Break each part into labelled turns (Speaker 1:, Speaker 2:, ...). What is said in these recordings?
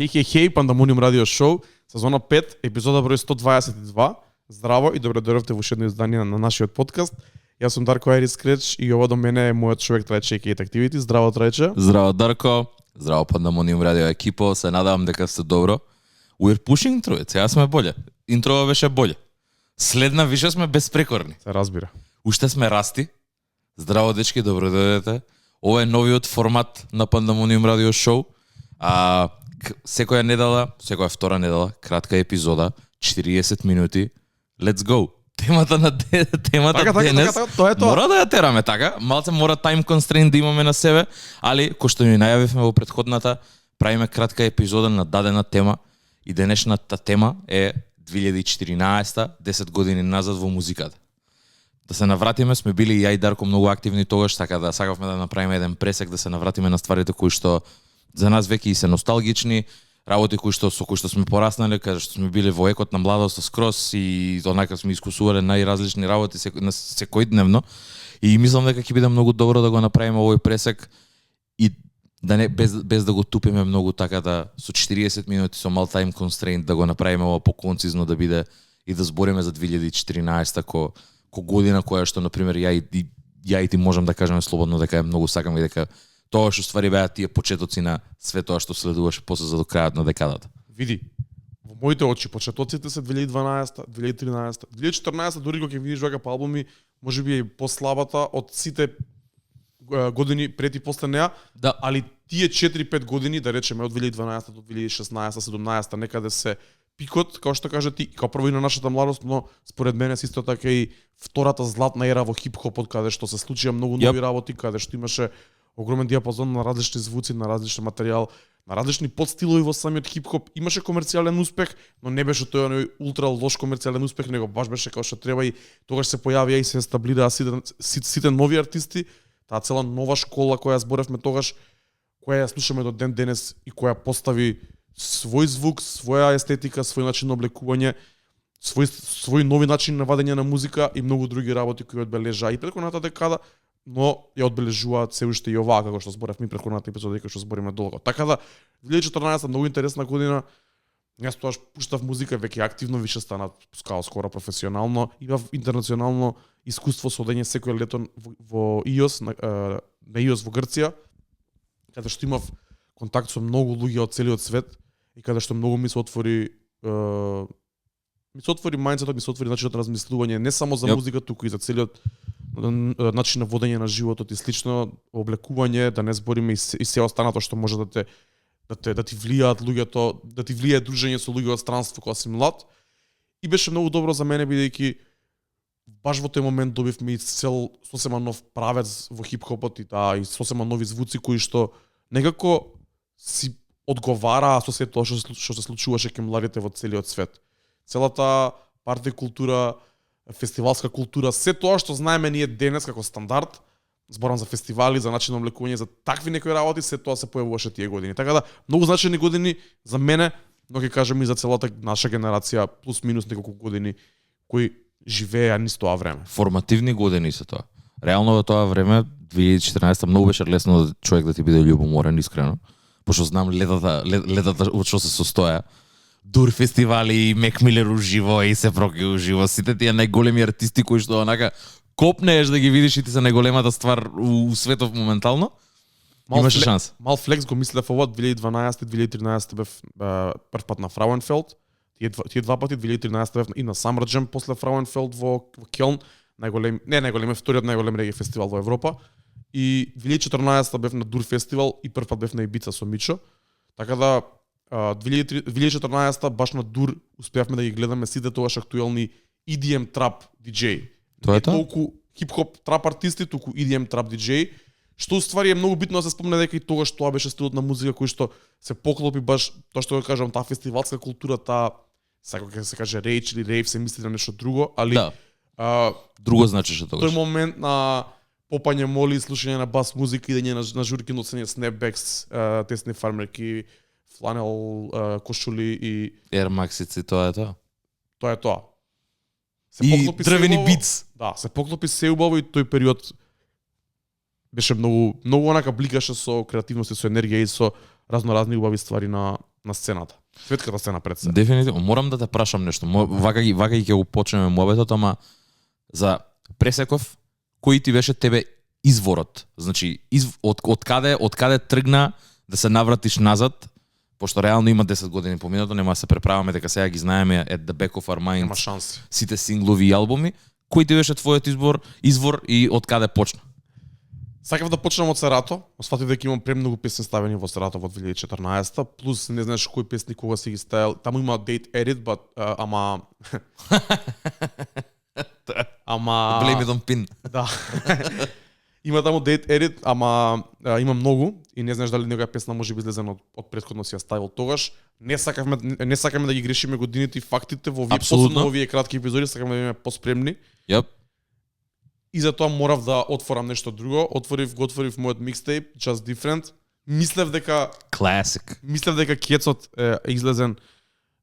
Speaker 1: Хеј, Пандамониум радио шоу, сезона 5, епизода број 122. Здраво и добро дојдовте во уште едно издание на нашиот подкаст. Јас сум Дарко Айрис Креч и ова до мене е мојот човек Трајче Кейт Activity. Здраво Трајче.
Speaker 2: Здраво Дарко. Здраво Пандамониум радио екипо. Се надевам дека сте добро. We're pushing through it. Сега сме боле. Интрова беше боле. Следна више сме безпрекорни.
Speaker 1: Се разбира.
Speaker 2: Уште сме расти. Здраво дечки, добро дојдете. Ова е новиот формат на Пандамониум радио шоу. Секоја недела, секоја втора недела, кратка епизода, 40 минути. Let's go. Темата на денес.
Speaker 1: Тоа е тоа.
Speaker 2: Мора да ја тераме така. Малце мора time constraint да имаме на себе, али кој што ни најавивме во претходната, правиме кратка епизода на дадена тема и денешната тема е 2014, 10 години назад во музиката. Да се навратиме, сме били и ја и Дарко многу активни тогаш, така да сакавме да направиме еден пресек, да се навратиме на стварите кои што за нас веќе и се носталгични, работи со кои што сме пораснале, каде што сме били во екот на младост скрос и онака сме искусувале најразлични работи секојдневно. И мислам дека ќе биде многу добро да го направиме овој пресек и да не без да го тупиме многу, така да со 40 минути со мал time constraint да го направиме ова поконцизно, да биде и да збориме за 2014 ко година која што на пример ја и ти можам да кажеме слободно дека е многу сакам и дека тоа што ствари беа тие почетоци на све тоа што следуваше после за до крајот на декадата.
Speaker 1: Види, во моите очи почетоците се 2012, 2013, 2014 дури кога ќе видиш вака по албуми, можеби е послабата од сите години пред и после неа,
Speaker 2: да,
Speaker 1: али тие 4-5 години, да речеме од 2012 до 2016, 17, некаде се пикот, како што кажа ти, како прво и на нашата младост, но според мене се исто така и втората златна ера во хип-хопот, каде што се случија многу нови работи, каде што имаше огромен диапазон на различни звуци, на различен материјал, на различни подстилови во самиот хип-хоп. Имаше комерцијален успех, но не беше тој ултра лош комерцијален успех, него баш беше како што треба и тогаш се појавија и се стабилираа сите нови артисти, таа цела нова школа која зборевме тогаш, која ја слушаме до ден денес и која постави свој звук, своја естетика, свој начин на облекување, свој нови начин на вадење на музика и многу други работи кои одбележаа и претходната декада, но ја одбележуваат се уште и оваа, како што зборевме претходната епизода и како што збориме долго. Така да 2014 многу интересна година. Јас тоаш пуштав музика веќе активно, више стана скоро професионално, имав интернационално искуство со одење секој лето во ИОС, на ИОС во Грција, каде што имав контакт со многу луѓе од целиот свет и каде што многу ми се отвори мајндсетот, ми се отвори начинот на размислување не само за музика, туку и за целиот начин на водење на животот и слично, облекување, да не збориме и се останато што може да ти влијаат луѓето, да ти влијае дружење со луѓе од странство кога си млад. И беше многу добро за мене бидејќи баш во тој момент добивме и цел сосема нов правец во хип-хопот и сосема нови звуци кои што некако си одговараа со се тоа што се случуваше кај младите во целиот свет. Целата парти култура, фестивалска култура, се тоа што знаеме ние денес како стандард, зборам за фестивали, за начин на облекување, за такви некои работи, се тоа се појавуваше тие години. Така да, многу значајни години за мене, но ќе кажам и за целата наша генерација, плюс минус неколку години кои живееа низ тоа време.
Speaker 2: Формативни години се тоа. Реално во тоа време 2014 многу беше лесно за човек да ти биде љубоморен, искрено. Пошто знам летата од што се состоја. Дур фестивали, Мек Милер уживо и се проки уживо, сите тие најголеми артисти кои што онака копнееш да ги видиш и ти се најголемата ствар у светов моментално. Имаше шанс.
Speaker 1: Мал флекс го мислев ова 2012-2013 бев прв пат на Фрауенфелд. Тие два пати 2013 бев и на Summer Jam после Фрауенфелд во Келн, вториот најголем реги фестивал во Европа. И 2014 бев на Дур фестивал и прв пат бев на Ибица со Мичо. Така да 2014 баш на Дур успеавме да ги гледаме сите тогаш актуелни EDM трап диџеи.
Speaker 2: Тоа е тоа?
Speaker 1: Толку хип-хоп трап артисти, туку EDM трап диџеи, што уствари е многу битно да се спомне дека и тогаш тоа беше стилот на музика кој што се поклопи баш тоа што го кажам, таа фестивалска култура, таа сако ќе се каже рейч или рейв, се мисли на нешто друго, али
Speaker 2: да. Друго значеше тогаш.
Speaker 1: Тој момент на попање моли, слушање на бас музика, идење на журки, носење снепбекс, тесни фармерки, фланел кошули и
Speaker 2: Air Maxици, тоа е тоа.
Speaker 1: Тоа е тоа.
Speaker 2: И дрвени битс.
Speaker 1: Да, се поклопи се убаво и тој период беше многу онака бликаше со креативност и со енергија и со разноразни убави ствари на на сцената. Светската сцена пред се.
Speaker 2: Дефинитивно. Морам да те прашам нешто. Вака ќе го почнеме муабетот, ама за пресеков, кој ти беше тебе изворот? Значи, од каде тргна да се навратиш назад, пошто реално има 10 години поминато, нема да се преправаме дека сега ги знаеме at the back of our minds.
Speaker 1: Нема шанси.
Speaker 2: Сите синглови и албуми. Кој ти беше твојот извор и од каде почна?
Speaker 1: Сакав да почнам од Серато, осватив дека имам премногу песни ставени во Серато во 2014, плюс не знаеш кој песни кога си ги ставил. Таму има Date Edit, but ама
Speaker 2: Blame it on Pin.
Speaker 1: Да. Има таму Date Edit, ама има многу и не знаеш дали некоја песна може би излезена од претходно си ја ставил тогаш. Не сакаме да ги грешиме годините и фактите во овие посебно овие кратки епизоди, сакаме да биме поспремни.
Speaker 2: Yep.
Speaker 1: И затоа морав да отворам нешто друго. Отворив мојот микстейп Just Different. Мислев дека Кецот е излезен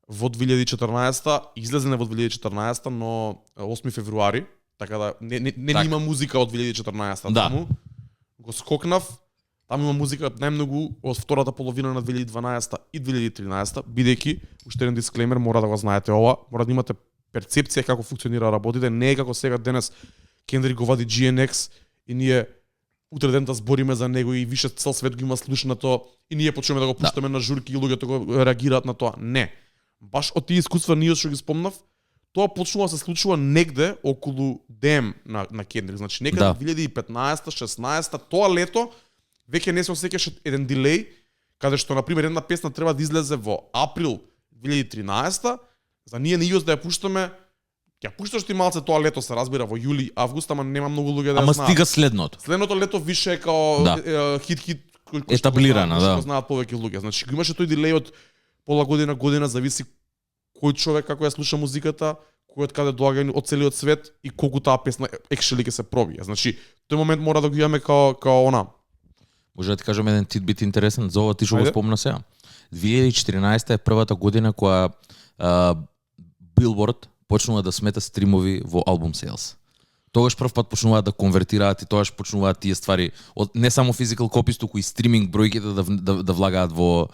Speaker 1: во 2014, излезен е во 2014, но 8 февруари, така да не има музика од 2014 таму. Го скокнав. Таму има музика најмногу од втората половина на 2012 и 2013, бидејќи уште еден дисклеймер, мора да го знаете ова, мора да имате перцепција како функционира работите, не е како сега денес Кендрик го вади GNX и ние утре ден да збориме за него и више цел свет го има слушнато и ние почнеме да го пуштаме на журки и луѓето го реагираат на тоа. Не. Баш од тие искуства ние што ги спомнав, тоа почнува да се случува негде околу DM на Кендрик. Значи некаде 2015-16, тоа лето веќе не се осеќаше еден дилеј, каде што на пример една песна треба да излезе во април 2013, за ние на iOS да ја пуштаме. Ја пушташ ти малце тоа лето, се разбира, во јули, август, ама нема многу луѓе да ја знаат.
Speaker 2: Ама стига следното.
Speaker 1: Следното лето више е као хит
Speaker 2: етаблирана,
Speaker 1: кој знаат повеќе луѓе. Значи, го имаше тој дилеј од пола година, зависи кој човек како ја слуша музиката, кој од каде доаѓа од целиот свет и колку таа песна екшели ќе се пробија. Значи, тој момент мора да го имаме као она.
Speaker 2: Може да ти кажам еден титбит интересен за ова ти што го спомна сега. 2014 е првата година која Billboard почнува да смета стримови во албум sales. Тогаш прв пат почнуваат да конвертираат и тогаш почнуваат тие ствари, не само physical copies, туку и стриминг бројките да влагаат во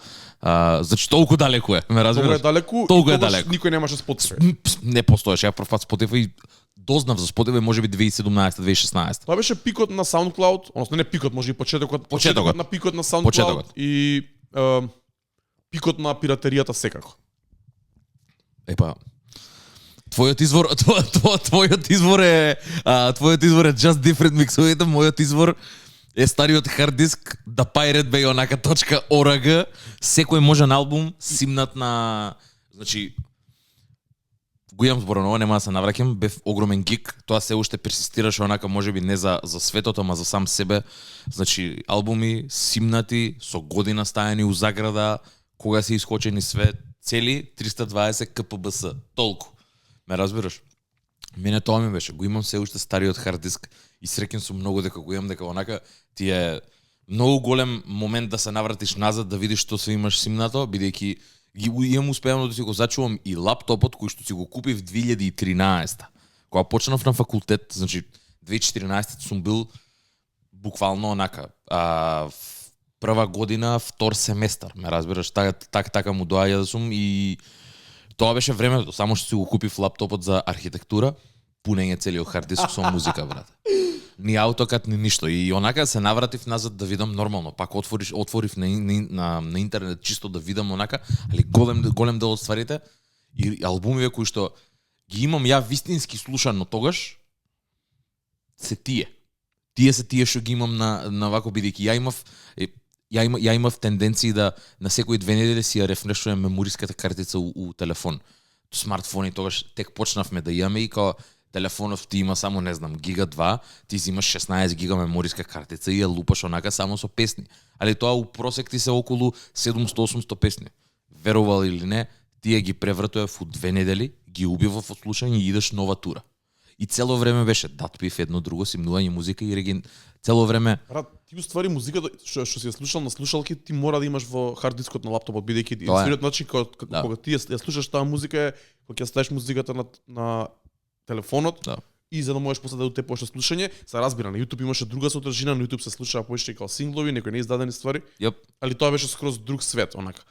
Speaker 2: значи толку далеку е, ме разбираш?
Speaker 1: Толку е далеку. Никој немаше Spotify.
Speaker 2: Не постоеше, ја прв пат Spotify дознав за Spotify можеби 2017-2016.
Speaker 1: Тоа беше пикот на SoundCloud, односно не пикот, може и почетокот на пикот на SoundCloud и пикот на пиратеријата секако.
Speaker 2: Епа, твојот извор е Just Different миксовите, мојот извор е стариот хард диск да Pirate Bay онака .org, секој можен албум симнат на, значи го имам зборано, нема да се навраќам, бев огромен гик, тоа се уште персистираше онака можеби не за светот, ама за сам себе. Значи албуми симнати со година стајани у заграда, кога се искочени све цели 320 кпбс, толку. Ме разбираш? Мене тоа ми беше, го имам се уште стариот хард диск и среќен сум многу дека го имам, дека онака ти е многу голем момент да се навратиш назад, да видиш што се имаш симнато, бидејќи имам успеано да си го зачувам и лаптопот кој што си го купив 2013. Кога почнав на факултет, значи 2014 сум бил буквално онака прва година, втор семестар, ме разбираш, така му доаѓа да сум и тоа беше времето, само што си го купив лаптопот за архитектура, пунење целиот хард диск со музика, брат. Ни AutoCAD, ни ништо. И онака се навратив назад да видам нормално. Пак отворив на интернет чисто да видам онака, али голем дел од стварите и албумиве кои што ги имам ја вистински слушано тогаш се тие. Тие се тие што ги имам на вако, бидејќи ја имав тенденции да на секои 2 недели си ја рефрешувам мемориската картица у телефон. Смартфони тогаш тек почнавме да имаме и као телефонов ти има само, не знам, гига 2, ти си имаш 16 гига мемориска картица и ја лупаш онака само со песни. Али тоа у просек ти се околу 700-800 песни. Верувал или не, тие ги превратував у 2 недели, ги убивав од слушање и идеш нова тура. И цело време беше датпив едно друго, симнување музика и цело време.
Speaker 1: Брат, ти уствари музиката што си ја слушал на слушалки, ти мора да имаш во хард дискот на лаптопот, бидејќи единствениот начин кога ти ја слушаш таа музика е кога ќе ставиш музиката на телефонот и за да можеш после да те поше слушање, се разбира, на YouTube имаше друга содржина, на YouTube се слушаа поише као синглови, некои неиздадени ствари. Али тоа беше скроз друг свет, онака.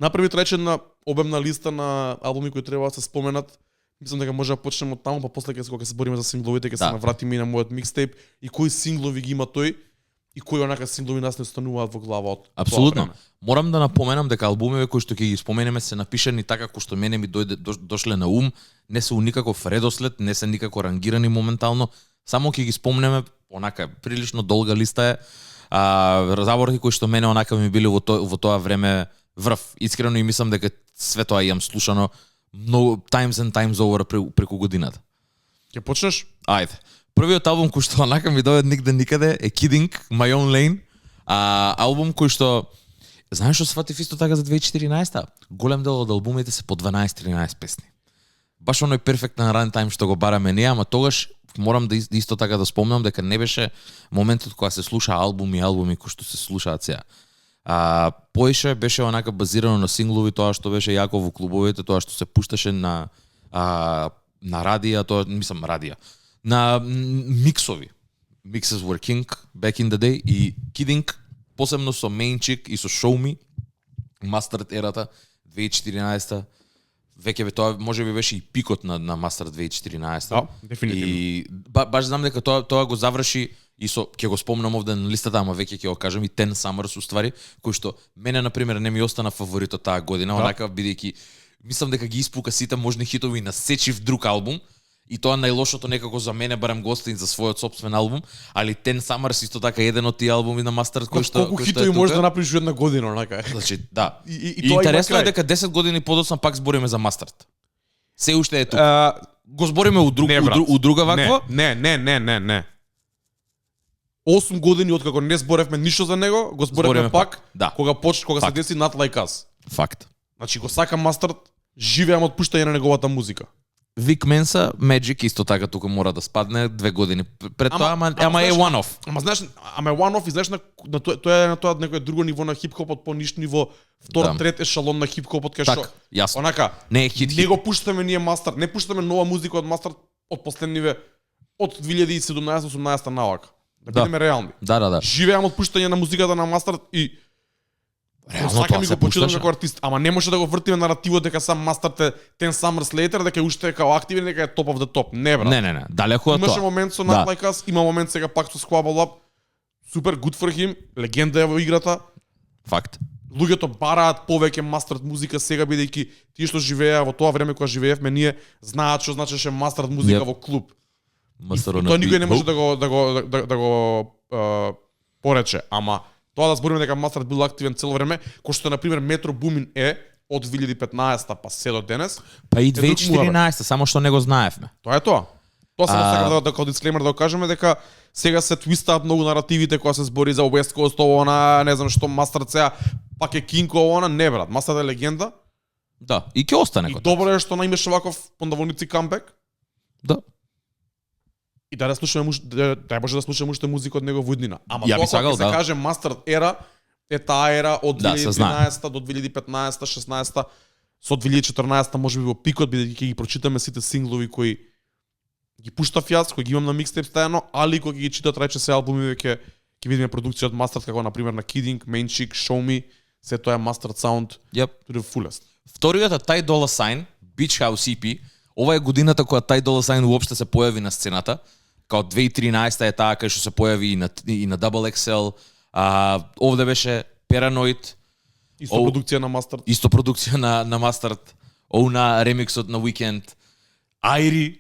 Speaker 1: направи речена обемна листа на албуми кои треба да се споменат. Мислам дека може да почнеме од таму, па после кога се бориме за сингловите, ќе се навратиме и на мојот микстейп и кои синглови ги има тој и кои онака синглови нас не остануваат во глава од
Speaker 2: Апсолутно. Морам да напоменам дека албумите кои што ќе ги споменеме се напишани така како што мене ми дошле на ум, не се у никаков редослед, не се никако рангирани моментално, само ќе ги спомнеме онака прилично долга листа е. Разговорите кои што мене онака ми биле во тоа време врв. Искрено и мислам дека све тоа имам слушано много times and times over преку годината.
Speaker 1: Ќе почнеш?
Speaker 2: Ајде. Првиот албум кој што онака ми дојде нигде никаде е Kidding, My Own Lane. Албум кој што знаеш што сватив исто така за 2014-та? Голем дел од албумите се по 12-13 песни. Баш оној перфектен рантайм што го бараме ние, ама тогаш морам да исто така да спомнам дека не беше моментот кога се слуша албуми кои што се слушаат сега. Поише беше онака базирано на синглови, тоа што беше јако во клубовите, тоа што се пушташе на радија, тоа мислам радија. На миксови. Mixes were king back in the day и Kidding, посебно со Main Chick и со Show Me, Mustard ерата 2014-та. Веќе тоа можеби беше и пикот на Mustard 2014-та.
Speaker 1: Да, дефинитивно.
Speaker 2: И баш знам дека тоа го заврши и со ќе го спомнам овде на листата, ама веќе ќе го кажам и Ten Summers уствари, кој што мене на пример не ми остана фаворитот таа година, онака бидејќи мислам дека ги испука сите можни хитови на сечив друг албум. И тоа најлошото некако за мене барам гостин за својот сопствен албум, али Ten Summers исто така еден од тие албуми на Mustard кој што
Speaker 1: колку хитови може да направиш во една година, онака.
Speaker 2: Значи, да.
Speaker 1: И
Speaker 2: интересно е дека 10 години подоцна пак збориме за Mustard. Се уште е тука. Го збориме у друга ваква?
Speaker 1: Не. 8 години откако не зборевме ништо за него, го зборевме пак,
Speaker 2: да.
Speaker 1: Кога се деси Not Like Us.
Speaker 2: Факт.
Speaker 1: Значи го сакам Mustard, живеам од пуштање на неговата музика.
Speaker 2: Vic Mensa, Magic исто така тука мора да спадне 2 години пред тоа, ама е one off.
Speaker 1: Ама знаеш, е one off и знаеш тоа е на тоа некој друго ниво на хип-хопот, по ниш ниво, втор, трет ешалон на хип-хопот кај што.
Speaker 2: Јасно.
Speaker 1: Онака,
Speaker 2: не е хит.
Speaker 1: Не го пуштаме ние Mustard, не пуштаме нова музика од Mustard од последниве од 2017-18 навака. Да бидеме реални.
Speaker 2: Да.
Speaker 1: Живеам од пуштање на музиката на Mustard и
Speaker 2: реално
Speaker 1: сакам
Speaker 2: тоа
Speaker 1: и
Speaker 2: се
Speaker 1: го почитам
Speaker 2: пушташе
Speaker 1: како артист, ама не може да го вртиме наративот дека сам Mustard е Ten Summers Later, дека уште е као активен, дека е top of the top. Не, брат.
Speaker 2: Не, далеку од тоа.
Speaker 1: Имаше момент со Not Like Us, има момент сега пак со Squabble Up. Супер, good for him, легенда е во играта.
Speaker 2: Факт.
Speaker 1: Луѓето бараат повеќе Mustard музика сега, бидејќи тие што живееа во тоа време кога живеевме ние, знаат што значеше Mustard музика во клуб. И тоа никој не може да го порече, ама тоа да збориме дека Mustard бил активен цело време, кој што на пример Metro Boomin е од 2015 па се до денес.
Speaker 2: Па и 2014, само што не го знаевме.
Speaker 1: Тоа е тоа. Тоа само сакам да како дисклеймер да го кажеме дека сега се твистаат многу наративите кога се збори за West Coast она, не знам што Mustard сега пак е King она, не брат, Mustard е легенда.
Speaker 2: Да, и ќе остане
Speaker 1: И добро е што наимеше ваков пондаволници камбек.
Speaker 2: Да.
Speaker 1: И да слушаме дај Боже да слушаме уште музика од него во иднина. Ама
Speaker 2: ја
Speaker 1: тоа
Speaker 2: сакал,
Speaker 1: кога се каже Mustard ера е таа ера од 2013 до 2015, 16 со 2014 можеби во пикот, бидејќи ќе ги прочитаме сите синглови кои ги пуштав јас, кои ги имам на микстейп стајано, али кога ги читат рече се албуми ќе видиме продукција од Mustard како на пример на Kidding, Main Chick, Show Me, се тоа е Mustard sound to the fullest.
Speaker 2: Вториот е Ty Dolla $ign, Beach House EP. Ова е годината кога Ty Dolla $ign уопште се појави на сцената. Као 2013 е таа кај што се појави и на Double XL. Овде беше Paranoid.
Speaker 1: Исто продукција на Mustard.
Speaker 2: Исто продукција на Mustard. Оуна ремиксот на Weekend.
Speaker 1: Айри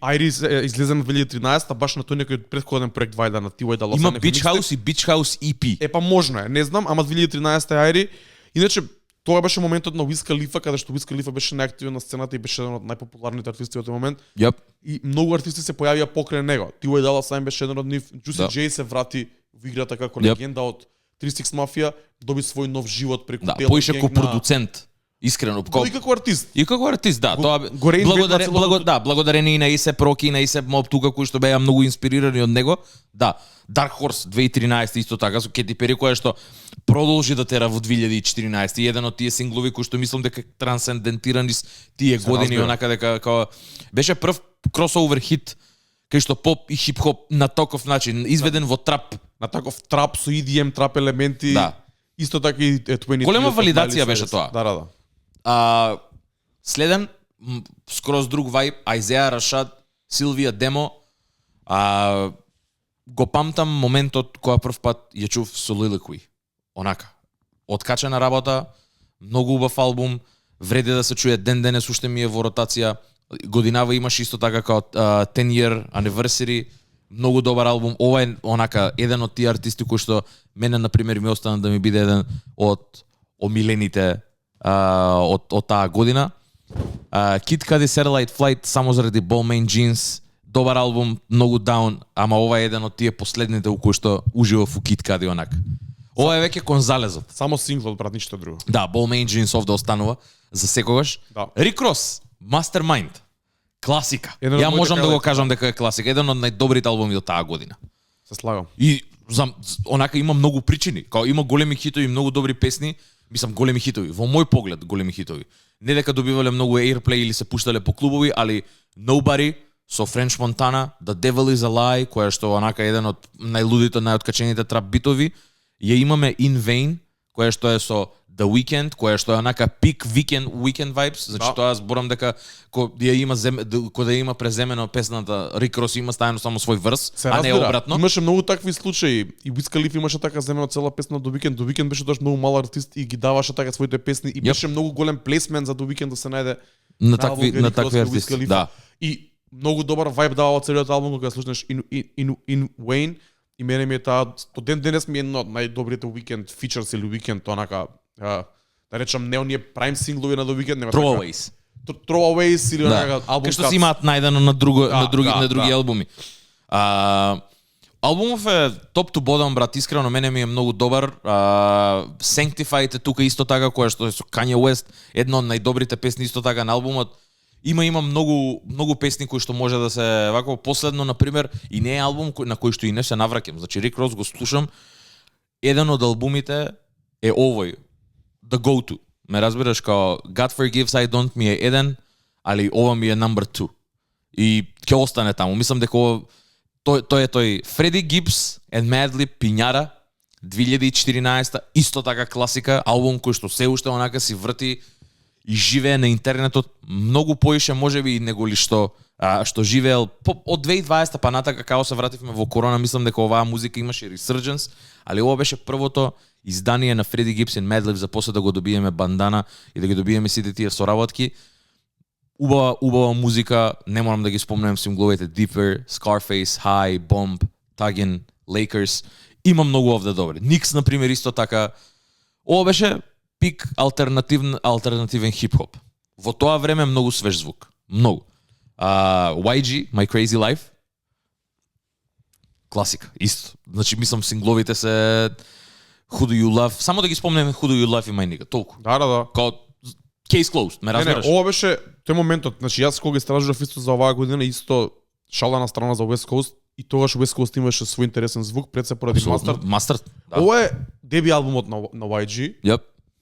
Speaker 1: излезе на 2013, баш на тој некој претходен проект вајда на T.Y. Dolla $ign.
Speaker 2: Има Beach House и Beach House EP.
Speaker 1: Па можно е, не знам, ама 2013 е Айри. Иначе тоа беше моментот на Wiz Khalifa, каде што Wiz Khalifa беше најактивен на сцената и беше еден од најпопуларните артисти во тој момент. И многу артисти се појавија покрај него. T.Y. Dolla $ign беше еден од нив. Juicy J се врати во играта како легенда од 3 6 Mafia, доби свој нов живот преку
Speaker 2: Taylor Gang. Да, поише како продуцент. Искрено,
Speaker 1: и како артист.
Speaker 2: И како артист, да, тоа благодарение и на A$AP Rocky, на A$AP Mob тука кои што беа многу инспирирани од него. Да, Dark Horse 2013 исто така со Katy Perry која што продолжи да тера во 2014 и еден од тие синглови кои што мислам дека трансцендентирани тие години онака дека како беше прв кросовер хит кај што поп и хип-хоп на таков начин изведен во трап,
Speaker 1: на таков трап со EDM трап елементи.
Speaker 2: Да.
Speaker 1: Исто така и 23.
Speaker 2: Голема валидација беше тоа.
Speaker 1: Да.
Speaker 2: Следен, скроз друг вајб, Айзеа Рашад, Силвија Демо, го памтам моментот кога прв пат ја чув Soliloquy. Онака. Откачена работа, многу убав албум, вреди да се чуе ден денес, уште ми е во ротација. Годинава имаш исто така као 10 year anniversary, многу добар албум. Ова е онака еден од тие артисти кои што мене на пример ми остана да ми биде еден од омилените од таа година. Kid Cudi Satellite Flight само заради Balmain Jeans, добар албум, многу даун, ама ова е еден од тие последните у кои што уживав у Kid Cudi онак. Ова е веќе конзалезот.
Speaker 1: Само синглот, брат, ништо друго.
Speaker 2: Да, Balmain Jeans овде останува за секогаш.
Speaker 1: Да.
Speaker 2: Rick Ross, Mastermind, класика.
Speaker 1: Еден од
Speaker 2: Ја
Speaker 1: моите
Speaker 2: можам да го
Speaker 1: highlights,
Speaker 2: кажам дека е класика, еден од најдобрите албуми од таа година.
Speaker 1: Се слагам.
Speaker 2: И онака има многу причини, као има големи хитови, многу добри песни, мислам големи хитови, во мој поглед големи хитови. Не дека добивале многу airplay или се пуштале по клубови, али Nobody со French Montana, The Devil is a Lie, која што онака еден од најлудите, најоткачените трап битови. Ја имаме In Vain, која што е со The Weeknd, која што е онака пик weekend vibes, значи тоа зборам дека кога има преземено песната Рик Рос има стајано само свој врс, а не обратно.
Speaker 1: Имаше многу такви случаи и Wiz Khalifa имаше така земено цела песна до Weeknd. До Weeknd беше тоа многу мал артист и ги даваше така своите песни и беше многу голем плейсмент за до Weeknd да се најде
Speaker 2: на такви артисти. Да.
Speaker 1: И многу добар вајб дава целиот албум кога слушнеш In Vain. И мене ми е таа, до ден денес ми е едно од најдобрите Weeknd features или Weeknd онака, да речам не оние prime синглови на The Weeknd, нема
Speaker 2: Throwaways.
Speaker 1: Throwaways или онака албум
Speaker 2: кај што си имаат најдено на други албуми. Албумов е топ to bottom, брат, искрено мене ми е многу добар. Sanctified е тука исто така, која што е со Kanye West, едно од најдобрите песни исто така на албумот. Има многу песни кои што може да се вако последно на пример и не е албум на кој што и не се навраќам. Значи Рик Рос го слушам, еден од албумите е овој The Go-To. Ме разбираш као God Forgives I Don't ми е еден, али ова ми е number 2. И ќе остане таму. Мислам дека тој е тој Freddie Gibbs and Madlib Пињара 2014 исто така класика, албум кој што се уште онака си врти и живее на интернетот многу поише можеби и него ли што живеел од 2020 па натака као се вративме во корона, мислам дека оваа музика имаше resurgence, али ова беше првото издание на Freddie Gibbs and Madlib за после да го добиеме бандана и да ги добиеме сите тие соработки. Убава музика, не морам да ги спомнем сингловите Deeper, Scarface, High, Bomb, Tuggin, Lakers. Има многу овде добри. Никс на пример исто така. Ова беше пик алтернативен хип-хоп. Во тоа време многу свеж звук. Многу. YG, My Crazy Life. Класика. Исто. Значи, мислам, сингловите се Who Do You Love. Само да ги спомнеме Who Do You Love и My Nigga. Толку.
Speaker 1: Да.
Speaker 2: Као case closed, ме разбираш?
Speaker 1: Не, ова беше тој моментот. Значи, јас кога истражував исто за оваа година, исто шала на страна за West Coast, и тогаш West Coast имаше свој интересен звук, пред се поради
Speaker 2: Mustard. Да.
Speaker 1: Ова е деби албумот на YG.
Speaker 2: Yep.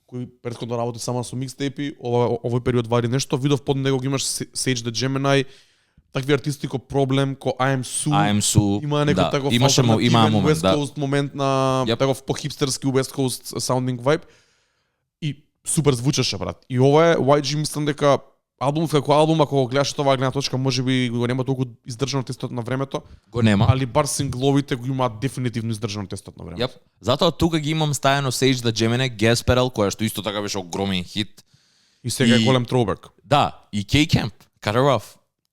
Speaker 1: Кој претходно работи само со микстейпи, овој период вари нешто, видов под него ги имаш Sage the Gemini, такви артисти ко Problem, ко I Am Sue, има некој таков алтернативен West Coast момент на таков по-хипстерски West Coast sounding vibe и супер звучеше, брат. И ова е YG, мислам дека албум како албум, ако го гледаш тоа гледна точка, можеби го нема толку издржано тестот на времето.
Speaker 2: Го нема.
Speaker 1: Али бар сингловите го имаат дефинитивно издржано тестот на времето.
Speaker 2: Затоа тука ги имам стајано Sage the Gemini, Gas Pedal, која што исто така беше огромен хит.
Speaker 1: И сега е голем throwback.
Speaker 2: Да, и K-Camp, Cut Her Off.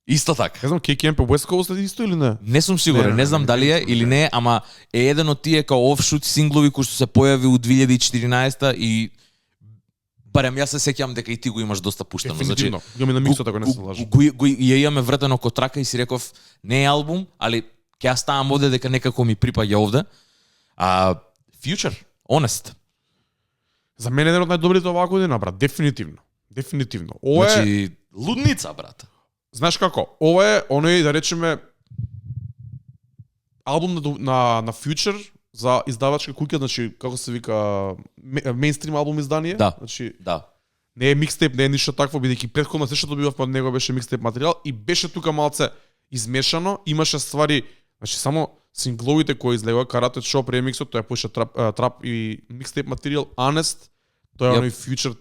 Speaker 2: Исто така.
Speaker 1: Не знам, K-Camp е West Coast исто или не?
Speaker 2: Не сум сигурен, не знам дали е или не, ама е еден од тие као офшут синглови кои што се појави у 2014 и барем јас се сеќавам дека и ти го имаш доста пуштено.
Speaker 1: Дефинитивно. Значи, го ми на миксот ако не се лажам.
Speaker 2: Ја имаме вртено ко трака и си реков не е албум, али ќе ја ставам овде дека некако ми припаѓа овде. Future, Honest.
Speaker 1: За мене еден од најдобрите оваа година, брат, дефинитивно. Ова е,
Speaker 2: значи, лудница, брат.
Speaker 1: Знаеш како? Ова е оној да речеме албум на Future за издавачка куќа, значи како се вика мејнстрим албум издание,
Speaker 2: да.
Speaker 1: Значи
Speaker 2: да.
Speaker 1: Не е микстейп, не е ништо такво, бидејќи претходно се што добивав од него беше микстейп материјал и беше тука малце измешано, имаше ствари, значи само сингловите кои излегоа Karate Shop ремиксот, тоа е поише трап и микстейп материјал, Honest, тоа е оној Future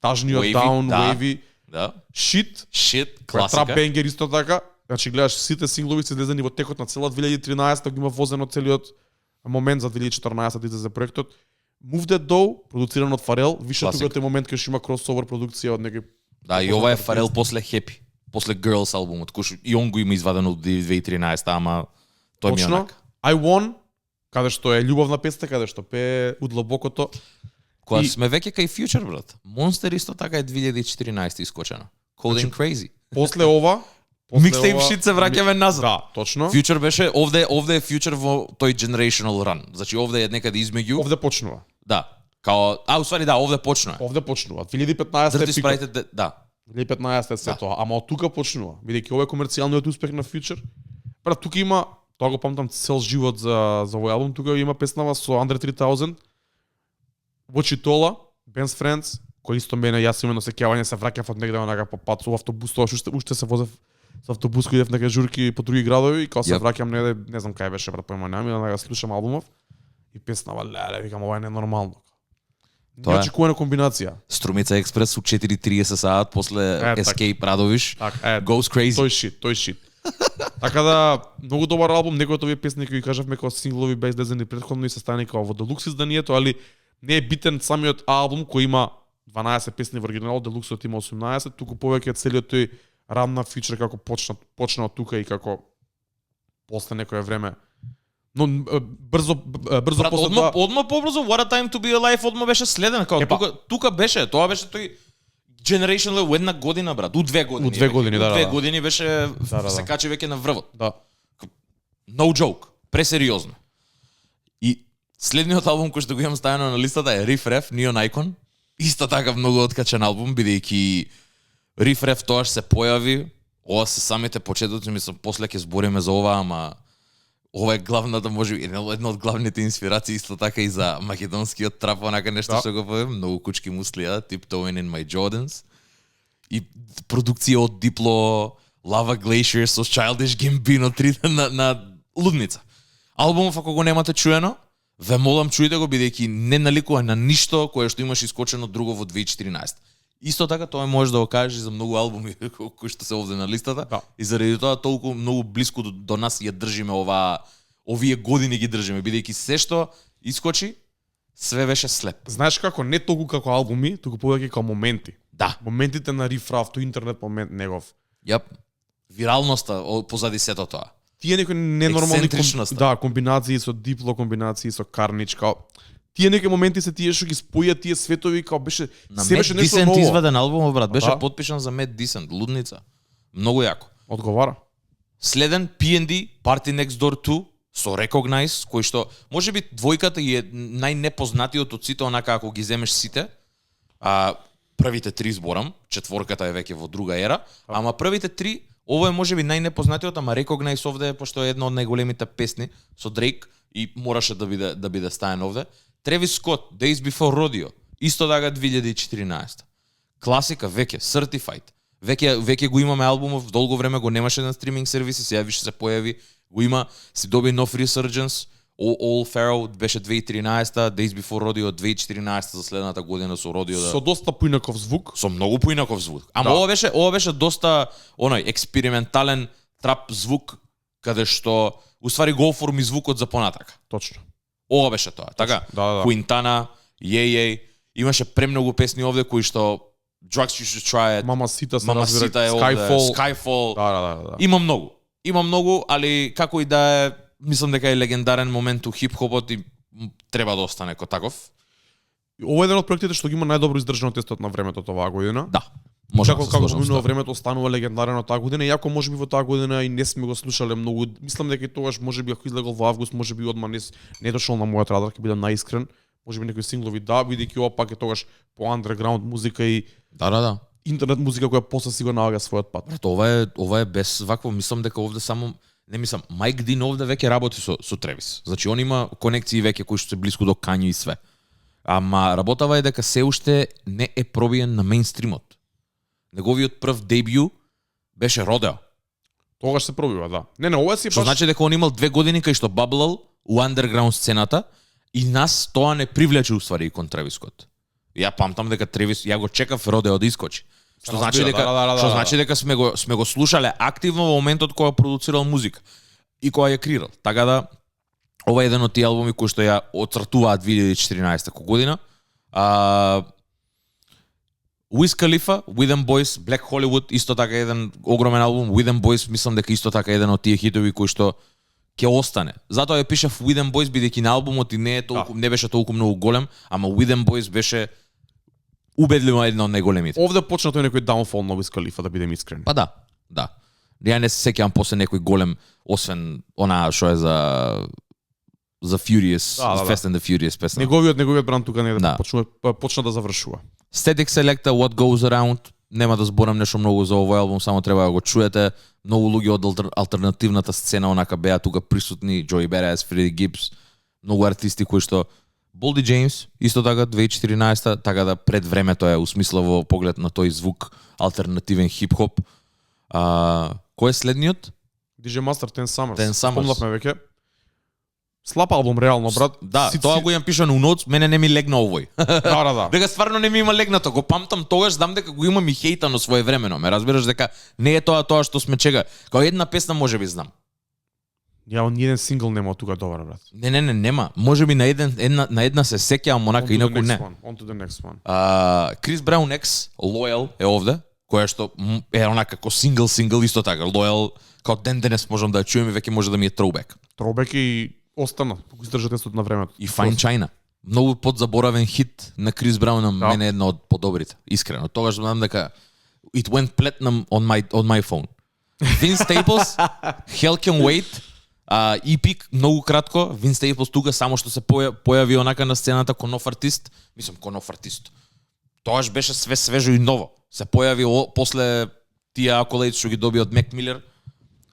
Speaker 1: тажниот
Speaker 2: Wavy,
Speaker 1: Down,
Speaker 2: да.
Speaker 1: Wavy,
Speaker 2: Да.
Speaker 1: Shit,
Speaker 2: Shit,
Speaker 1: Трап
Speaker 2: класика.
Speaker 1: бенгер исто така. Значи гледаш сите синглови се излезени во текот на цела 2013, го има возено целиот момент за 2014 да излезе проектот. Move That Dough, продуциран од Фарел, више
Speaker 2: Класик.
Speaker 1: тука тој момент кај што има кросовер продукција од некој.
Speaker 2: Да, и ова е Фарел после Happy, после Girls албумот, кој што и он го има извадено од 2013, ама тој ми е
Speaker 1: Точно.
Speaker 2: онак.
Speaker 1: I Won, каде што е љубовна песна, каде што пее удлобокото.
Speaker 2: Кога
Speaker 1: И-
Speaker 2: сме веќе кај Future, брат. Monster исто така е 2014 искочено. Cold and Crazy.
Speaker 1: После ова,
Speaker 2: Mixtape shit се враќаме назад.
Speaker 1: Да, точно.
Speaker 2: Future беше овде е Future во тој generational run. Значи овде е некаде измеѓу.
Speaker 1: Овде почнува.
Speaker 2: Да. Као уствари да, овде почнува.
Speaker 1: Овде почнува. 2015 е
Speaker 2: Dirty
Speaker 1: пикот.
Speaker 2: Sprite да.
Speaker 1: 2015 е се
Speaker 2: Да.
Speaker 1: тоа, ама од тука почнува. Бидејќи ова е комерцијалниот успех на Future. Брат, тука има, тоа го памтам цел живот за овој албум, тука има песнава со Under 3000, Вочитола, Ben's Friends, кој исто мене јас именно сеќавање се враќав од негде онака по пат со автобус, тоа што уште се возев со автобус кој идев на журки по други градови и кога се
Speaker 2: Јап.
Speaker 1: враќам негде, не знам кај беше брат, појма немам, и онака слушам албумов и песнава леле, викам ова е ненормално.
Speaker 2: Тоа е.
Speaker 1: Неочекувана комбинација.
Speaker 2: Струмица Експрес у 4:30 саат после
Speaker 1: така.
Speaker 2: Escape Радовиш.
Speaker 1: Така,
Speaker 2: Goes crazy.
Speaker 1: тој шит. Така да, многу добар албум, некои од овие песни кои кажавме како синглови без излезени претходно и се стани како во делукс изданието, али не е битен самиот албум кој има 12 песни во оригинал, делуксот има 18, туку повеќе целиот тој ран на Future како почна од тука и како после некое време. Но брзо
Speaker 2: Брат,
Speaker 1: после
Speaker 2: одма побрзо What a Time to Be Alive одма беше следен, као
Speaker 1: Епа.
Speaker 2: тука беше, тоа беше тој Generational у една година, брат, у 2 години.
Speaker 1: У 2
Speaker 2: веќе.
Speaker 1: години,
Speaker 2: У
Speaker 1: да,
Speaker 2: 2
Speaker 1: да.
Speaker 2: години беше
Speaker 1: да.
Speaker 2: се качи веќе на врвот.
Speaker 1: Да.
Speaker 2: No joke, пресериозно. И следниот албум кој што го имам ставено на листата е Riff Raff, Neon Icon. Исто така многу откачен албум, бидејќи Riff Raff тоаш се појави, ова се самите почетоци, мислам, после ќе збориме за ова, ама ова е главната, може би, една од главните инспирации исто така и за македонскиот трап, онака нешто
Speaker 1: Да.
Speaker 2: што го повем, многу кучки муслија, Tiptoeing in My Jordans. И продукција од Дипло, Lava Glacier со Childish Gambino, трите на лудница. Албумов ако го немате чуено, ве молам чујте го бидејќи не наликува на ништо кое што имаш искочено друго во 2014. Исто така тоа може да го кажеш и за многу албуми кои што се овде на листата.
Speaker 1: Да.
Speaker 2: И заради тоа толку многу блиску до нас ја држиме овие години ги држиме бидејќи се што искочи све беше слеп.
Speaker 1: Знаеш како, не толку како албуми, туку повеќе како моменти.
Speaker 2: Да.
Speaker 1: Моментите на Riff Raff, тој интернет момент негов.
Speaker 2: Јап. Виралноста позади сето тоа.
Speaker 1: Тие некои ненормални
Speaker 2: Ексцентричноста.
Speaker 1: комбинации со Дипло, комбинации со Карнич, као тие некои моменти се тие што ги споја тие светови, као беше
Speaker 2: На
Speaker 1: се
Speaker 2: Mad
Speaker 1: беше нешто
Speaker 2: Decent
Speaker 1: ново.
Speaker 2: изваден албум, брат, беше
Speaker 1: Да.
Speaker 2: потпишан за Mad Decent, лудница. Многу јако.
Speaker 1: Одговара.
Speaker 2: Следен P&D, Party Next Door 2, со Recognize, кој што може би двојката и е најнепознатиот од сите, онака ако ги земеш сите. Првите 3 зборам, четворката е веќе во друга ера, ама првите 3, ово е можеби најнепознатиот, ама Recognize овде е пошто е една од најголемите песни со Drake и мораше да биде стаен овде. Travis Scott, Days Before Rodeo, исто така 2014. Класика веќе, Certified. Веќе го имаме албумов, долго време го немаше на стриминг сервиси, сега више се појави, го има, си доби нов Resurgence, All Pharaoh беше 2013, Days Before Rodeo 2014 за следната година со Rodeo.
Speaker 1: Со доста поинаков звук.
Speaker 2: Со многу поинаков звук. Ама
Speaker 1: Да.
Speaker 2: ова беше доста оној експериментален трап звук каде што уствари го оформи звукот за понатака.
Speaker 1: Точно.
Speaker 2: Ова беше тоа. Така,
Speaker 1: Да.
Speaker 2: Quintana, Yeye, имаше премногу песни овде кои што Drugs You Should Try It,
Speaker 1: Мама Сита се
Speaker 2: Мама
Speaker 1: разбира,
Speaker 2: Сита е овде,
Speaker 1: Skyfall.
Speaker 2: Skyfall.
Speaker 1: Да.
Speaker 2: Има многу, али како и да е, мислам дека е легендарен момент у хип-хопот и треба да остане како таков.
Speaker 1: Ова е еден од проектите што ги има најдобро издржано тестот на времето оваа година.
Speaker 2: Да. Може да
Speaker 1: Како
Speaker 2: се
Speaker 1: како
Speaker 2: сложам со
Speaker 1: минува
Speaker 2: тоа.
Speaker 1: времето останува легендарен од таа година, иако можеби во таа година и не сме го слушале многу. Мислам дека и тогаш можеби ако излегол во август, можеби одма не дошол на мојот радар, ќе бидам наискрен. Можеби некои синглови да, бидејќи ова пак е тогаш по андерграунд музика и
Speaker 2: Да.
Speaker 1: интернет музика која после си го наоѓа својот пат.
Speaker 2: Брат, ова е без вакво, мислам дека овде само не мислам, Майк Дин овде веќе работи со Тревис. Значи он има конекции веќе кои што се блиску до Кањи и све. Ама работава е дека се уште не е пробиен на мејнстримот. Неговиот прв дебју беше Родео.
Speaker 1: Тогаш се пробива, да. Не, ова си
Speaker 2: Што
Speaker 1: баш
Speaker 2: значи дека он имал 2 години кај што баблал у андерграунд сцената и нас тоа не привлече уствари и кон Тревис Скот. Ја памтам дека Тревис, ја го чекав Родео да искочи. Што
Speaker 1: Разбира,
Speaker 2: значи дека
Speaker 1: да.
Speaker 2: што значи дека сме го слушале активно во моментот кога продуцирал музика и кога ја крирал. Така да ова е еден од тие албуми кои што ја оцртуваат 2014 година. Wiz Khalifa, With Them Boys, Black Hollywood, исто така еден огромен албум. With Them Boys мислам дека исто така еден од тие хитови кои што ќе остане. Затоа ја пишав With Them Boys бидејќи на албумот и не беше толку многу голем, ама With Them Boys беше убедливо една од најголемите.
Speaker 1: Овде почна тој некој downfall на Wiz Khalifa, да бидем искрени.
Speaker 2: Па да. Ја не се сеќавам после некој голем, освен она што е за Furious, Fast and the Furious песна.
Speaker 1: Неговиот бранд тука не
Speaker 2: Да.
Speaker 1: почна да завршува.
Speaker 2: Static Selecta, What Goes Around, нема да зборам нешто многу за овој албум, само треба да го чуете. Многу луѓе од алтернативната сцена онака беа тука присутни, Joey Badass, Freddie Gibbs, многу артисти кои што Boldy James, исто така 2014, така да пред времето е усмисла во поглед на тој звук алтернативен хип-хоп. Кој е следниот?
Speaker 1: DJ Master 10 Summers.
Speaker 2: 10 Summers.
Speaker 1: Спомнавме веќе. Слаб албум реално, брат.
Speaker 2: Да, тоа го имам пишано у ноц, мене не ми легна овој.
Speaker 1: Да.
Speaker 2: Дека стварно не ми има легнато, го памтам тогаш, знам дека го имам и хейтано своевремено. Ме разбираш дека не е тоа што сме чека. Као една песна можеби знам.
Speaker 1: Ја ни еден сингл нема од тука добар, брат.
Speaker 2: Не, нема. Можеби на една се сеќавам, онака инаку не.
Speaker 1: On to the next one.
Speaker 2: Chris Brown X, Loyal е овде, која што е онака како сингл исто така. Loyal, као денес можам да ја чуем и веќе може да ми е throwback.
Speaker 1: Throwback и остана, го издржа тестот на времето.
Speaker 2: И Fine China. Многу подзаборавен хит на Крис Браун, на мене е една од подобрите. Искрено. Тогаш знам дека it went platinum on my phone. Vince Staples, Hell Can Wait, EP многу кратко. Vince Staples тука само што се појави онака на сцената ко нов артист. Мислам ко нов артист. Тогаш беше све свежо и ново. Се појави после тие accolades што ги доби од Mac Miller.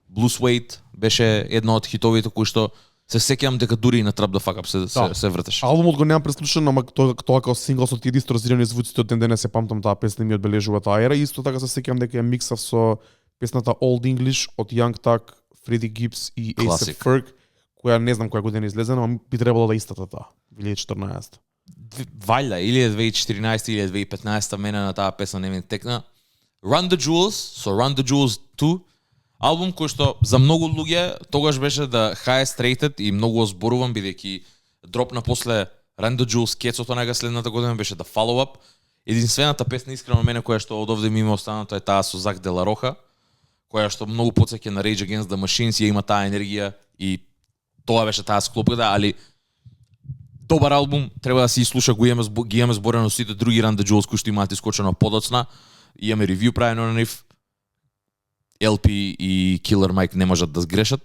Speaker 2: Blue Suede беше едно од хитовите кои што се сеќавам дека дури и на Trap the Fuck Up се вртеше.
Speaker 1: Албумот го немам преслушан, ама тоа као сингл со тие дисторзирани звуците од ден денес се памтам таа песна ми одбележува таа ера. Исто така се сеќавам дека ја миксав со песната Old English од Young Thug, Freddie Gibbs и A$AP Ferg, која не знам која година излезена, ама би требало да истата таа, 2014.
Speaker 2: Валја, или е 2014 или е 2015, мене на таа песна не ми текна. Run the Jewels, со Run the Jewels 2, албум кој што за многу луѓе тогаш беше да highest rated и многу озборуван бидејќи дропна после Run the Jewels кецото нега следната година беше The Follow Up. Единствената песна искрено мене која што од овде ми има останато е таа со Зак Де Ла Роха, која што многу потсеќа на Rage Against the Machines, ја има таа енергија и тоа беше таа склопка, ali добар албум, треба да се слуша, ги имаме зборено сите други Run the Jewels кои што имаат искочено подоцна, имаме ревју правено на нив. LP и Killer Mike не можат да сгрешат.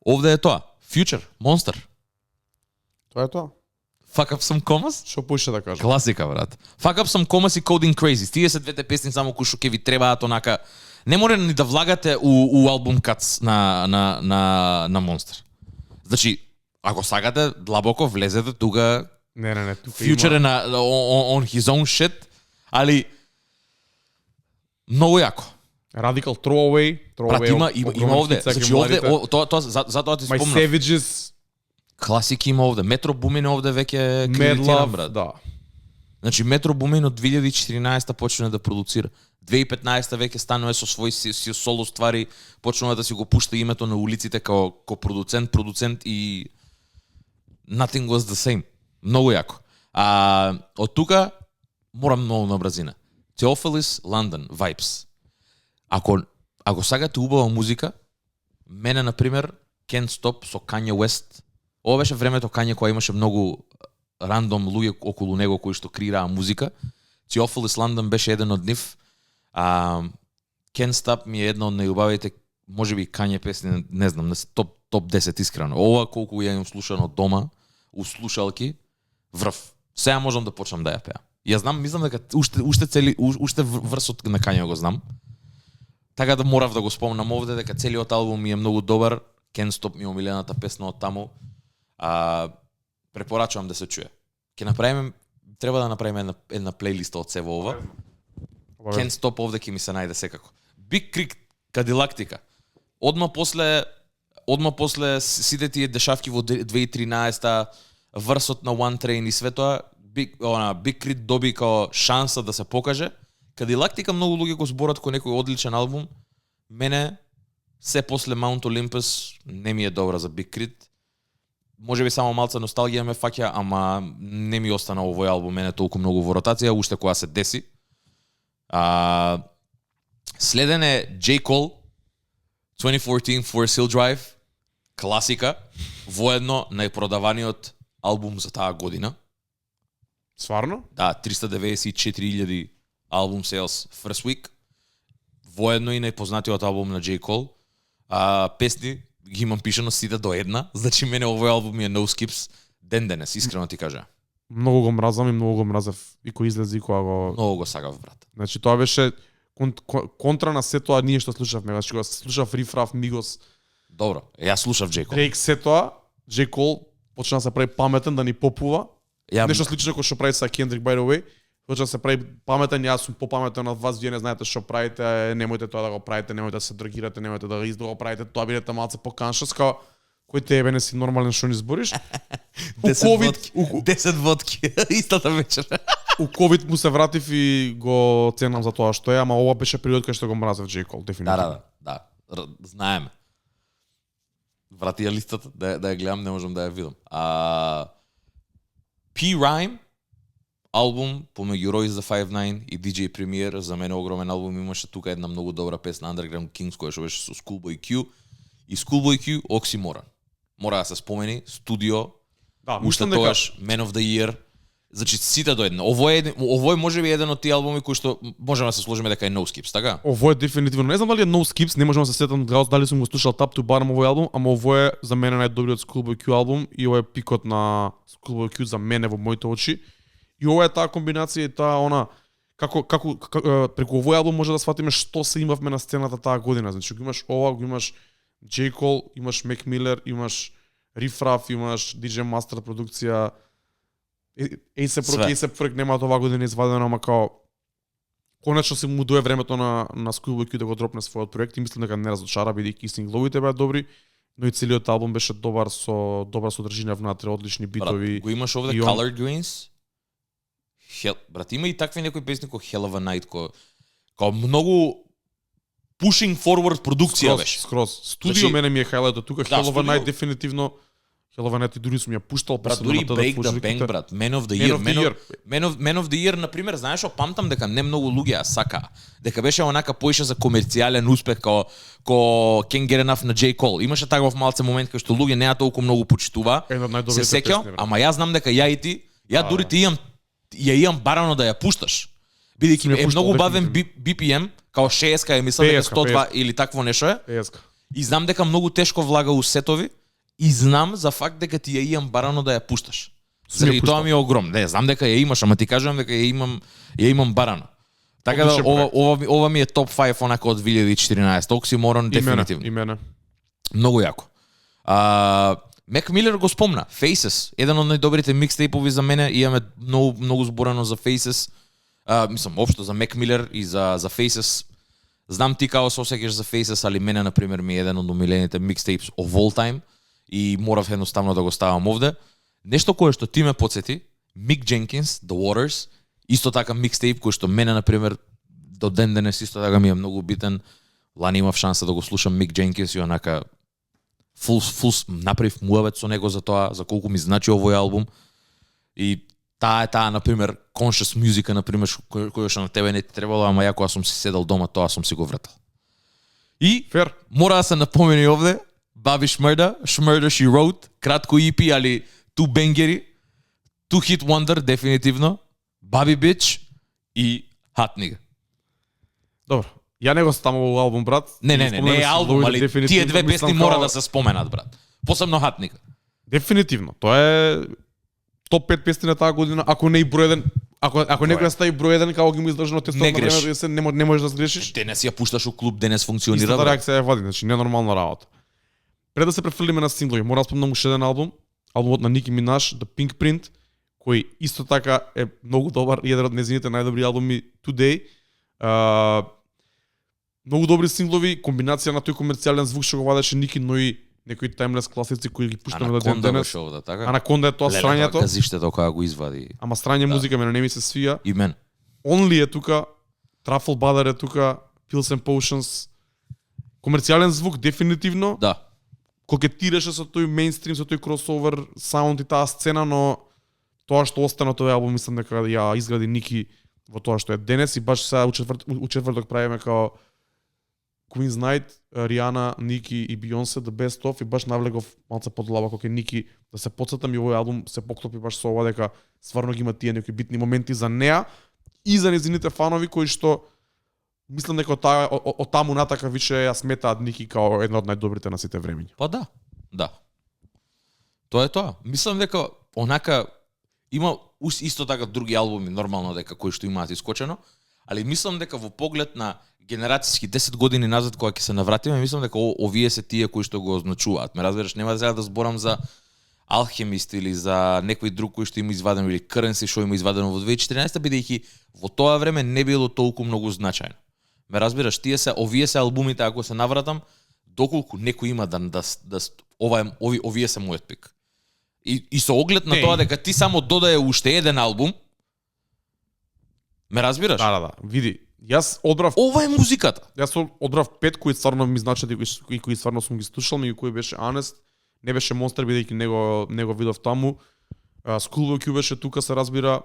Speaker 2: Овде е тоа. Future, Monster.
Speaker 1: Тоа е тоа.
Speaker 2: Fuck Up Some Commas?
Speaker 1: Што поише да кажам?
Speaker 2: Класика, брат. Fuck Up Some Commas и Coding Crazy. Тие се двете песни само кои што ќе ви требаат онака. Не може ни да влагате у албум cuts на Monster. Значи, ако сакате длабоко влезете тука.
Speaker 1: Не, тука
Speaker 2: Future
Speaker 1: има...
Speaker 2: е на on his own shit, али многу јако.
Speaker 1: Radical Throwaway.
Speaker 2: Брат, има овде. Значи овде, тоа затоа ти
Speaker 1: My
Speaker 2: спомнав.
Speaker 1: Savages.
Speaker 2: Класики има овде. Метро Бумин овде веќе
Speaker 1: Mad
Speaker 2: кредитиран,
Speaker 1: Love,
Speaker 2: брат.
Speaker 1: да.
Speaker 2: Значи Метро Бумин од 2014 почна да продуцира. 2015 веќе станува со свои соло ствари, почнува да си го пушта името на улиците како продуцент и nothing was the same. Многу јако. Од тука морам многу на бразина. Theophilus London Vibes. Ако сакате убава музика, мене например Can't Stop со Kanye West. Ова беше времето Kanye кога имаше многу рандом луѓе околу него кои што креираа музика. Theophilus London беше еден од нив. Can't Stop ми е една од најубавите, можеби Kanye песни, не знам, на топ 10 искрено. Ова колку ја имам слушано дома, у слушалки, врв. Сега можам да почнам да ја пеа. Ја знам, мислам дека уште врсот на Kanye го знам. Така да морав да го спомнам овде дека целиот албум ми е многу добар. Can't Stop ми е омилената песна од таму. Препорачувам да се чуе. Треба да направиме една плейлиста од сево ова. Can't Stop овде ќе ми се најде секако. Big Creek, Кадилактика. Одма после сите тие дешавки во 2013-та, врсот на One Train и све тоа, Big Crit доби као шанса да се покаже. Cadillac тика многу луѓе го зборат кој некој одличен албум. Мене се после Mount Olympus не ми е добра за Big Crit. Може би само малца носталгија ме фаќа, ама не ми остана овој албум мене толку многу во ротација, уште кога се деси. Следен е J. Cole, 2014 Forest Hill Drive, класика, воедно најпродаваниот албум за таа година.
Speaker 1: Сварно?
Speaker 2: Да, 394,000 албум sales first week. Воедно и најпознатиот албум на J. Cole. Песни ги имам пишано сите до една, значи мене овој албум е no skips ден денес, искрено ти кажа.
Speaker 1: Многу го мразам и многу го мразев и кој излезе и кога го...
Speaker 2: Многу го сагав, брат.
Speaker 1: Значи тоа беше контра на се тоа ние што слушавме, значи кога слушав Riff Raff, Migos,
Speaker 2: Добро, јас слушав J. Cole.
Speaker 1: Drake, се тоа, J. Cole почна да се прави паметен, да ни попува. Нешто слично кој што прави са Kendrick, by the way. Почна да се прави паметен, јас сум попаметен од вас, вие не знаете што правите, немојте тоа да го правите, немојте да се дрогирате, немојте да го правите, тоа бидете малце поканшас, као кој тебе не си нормален што ни збориш.
Speaker 2: 10 водки, истата вечер.
Speaker 1: У ковид му се вратив и го ценам за тоа што е, ама ова беше период кај што го мразев J. Cole, дефинитивно.
Speaker 2: Да. Знаеме. Врати ја листата, да ја гледам, не можам да ја видам. P-Rhyme, албум помеѓу Royce the 5'9 и DJ Premier, за мене огромен албум, имаше тука една многу добра песна Underground Kings која што беше со Schoolboy Q и Schoolboy Q Oxymoron. Мора да се спомени, студио,
Speaker 1: Да,
Speaker 2: уште тоаш Man of the Year. Значи сите до една. Овој може би еден од тие албуми кои што можеме да се сложиме дека е no skips, така?
Speaker 1: Ово е дефинитивно. Не знам дали е no skips, не можам да се сетам дали сум го слушал top to bottom овој албум, ама ово е за мене најдобриот Schoolboy Q албум и ова е пикот на Schoolboy Q за мене во моите очи. И ова е таа комбинација и таа она како преку овој албум може да сватиме што се имавме на сцената таа година. Значи го имаш ова, го имаш J. Cole, имаш Mac Miller, имаш Riff Raff, имаш DJ Master продукција. A$AP Rocky нема оваа година извадено, ама као конечно се му дое времето на Schoolboy Q да го дропне својот проект и мислам дека не разочара бидејќи сингловите беа добри, но и целиот албум беше добра содржина внатре, одлични битови.
Speaker 2: Брат, го имаш овде Colored Greens. Брат, има и такви некои песни кој Hell of a Night, кој многу pushing forward продукција беше.
Speaker 1: Скроз. Студио мене ми е хайлайтот тука, Hell of a Night дефинитивно. Hell of a Night и дури сум ја пуштал
Speaker 2: брат, дури Break the Bank, брат, Man of the Year. Man of the Year, например, знаеш што памтам дека не многу луѓе ја сакаа. Дека беше онака поише за комерцијален успех ко Can't Get Enough на J. Cole. Имаше таков малце момент кај што луѓе неа толку многу почитуваа. Се сеќам, ама јас знам дека ја и ти, дури ти имам барано да ја пушташ. Бидејќи е многу бавен BPM, као 60 е, мислам дека 102 или такво нешто е. И знам дека многу тешко влага у сетови. И знам за факт дека ти ја имам барано да ја пушташ. Заради тоа ми е огромно. Не, знам дека ја имаш, ама ти кажувам дека ја имам барано. Така да ова ми е топ 5 онака од 2014. Oxymoron дефинитивно.
Speaker 1: И мене.
Speaker 2: Многу јако. Mac Miller го спомна, Faces, еден од најдобрите микстейпови за мене, имаме многу зборано за Faces. Мислам општо за Mac Miller и за Faces. Знам ти како се осеќаш за Faces, али мене на пример ми е еден од омилените микстейпс of all time. И морав едноставно да го ставам овде. Нешто кое што ти ме подсети, Mick Jenkins, The Waters, исто така микстейп кој што мене, например, до ден денес исто така ми е многу битен. Лани имав шанса да го слушам Mick Jenkins и онака направив муавет со него за тоа, за колку ми значи овој албум. И таа, например, conscious музика, например, која што на тебе не ти требало, ама ја кога сум си седал дома, тоа сум си го вратал. И мора да се напомени овде, Bobby Shmurda, She Wrote, кратко EP, али ту бенгери, ту hit wonder, дефинитивно, Bobby Bitch и Hot Nigga.
Speaker 1: Добро, ја не го ставам овој албум, брат.
Speaker 2: Не е албум, али тие две песни мора да се споменат, брат. Посебно Hot Nigga.
Speaker 1: Дефинитивно, тоа е топ 5 песни на таа година, ако не и број еден. Ако некој стави број 1 како ги му издржано тестот на времето, не можеш да сгрешиш.
Speaker 2: Денес ја пушташ у клуб, денес функционира.
Speaker 1: Истата реакција е вади, значи ненормална работа. Пред да се префрлиме на синглови, мора да спомнам уште еден албум, албумот на Nicki Minaj, The Pink Print, кој исто така е многу добар, еден од незините најдобри албуми today. Многу добри синглови, комбинација на тој комерцијален звук што го вадеше Nicki, но и некои таймлес класици кои ги пуштаме до ден
Speaker 2: Анаконда
Speaker 1: денес.
Speaker 2: беше овде, така?
Speaker 1: Анаконда е тоа срањето,
Speaker 2: Газиштето кога го извади.
Speaker 1: ама срање
Speaker 2: Да.
Speaker 1: музика мене не ми се свија.
Speaker 2: И мен.
Speaker 1: Only е тука, Truffle Butter е тука, Pills and Potions. Комерцијален звук дефинитивно.
Speaker 2: Да.
Speaker 1: Кокетираше со тој мејнстрим, со тој кросовер саунд и таа сцена, но тоа што остана тој албум мислам дека ја изгради Ники во тоа што е денес и баш сега у четврток правиме као Queen's Night, Риана, Ники и Бионсе The Best Of и баш навлегов малце подлабоко кај Ники да се потсетам и овој албум се поклопи баш со ова дека стварно ги има тие некои битни моменти за неа и за незините фанови кои што мислам дека од таму натака више ја сметаат Ники као една од најдобрите на сите времиња.
Speaker 2: Па да. Да. Тоа е тоа. Мислам дека онака има исто така други албуми нормално дека кои што имаат искочено, али мислам дека во поглед на генерацијски 10 години назад кога ќе се навратиме, мислам дека овие се тие кои што го означуваат. Ме разбираш, нема сега да зборам за Алхемист или за некој друг кој што има извадено или Currency што има извадено во 2014 бидејќи во тоа време не било толку многу значајно. Ме разбираш, овие се албумите ако се навратам, доколку некој има овие се мојот пик. И со оглед на тоа дека ти само додаде уште еден албум, ме разбираш?
Speaker 1: Да. Види, јас одбрав
Speaker 2: Ова е музиката.
Speaker 1: Јас одбрав 5 кои стварно ми значат и кои стварно сум ги слушал, меѓу кои беше Honest, не беше Monster бидејќи него видов таму. Schoolboy Q беше тука, се разбира.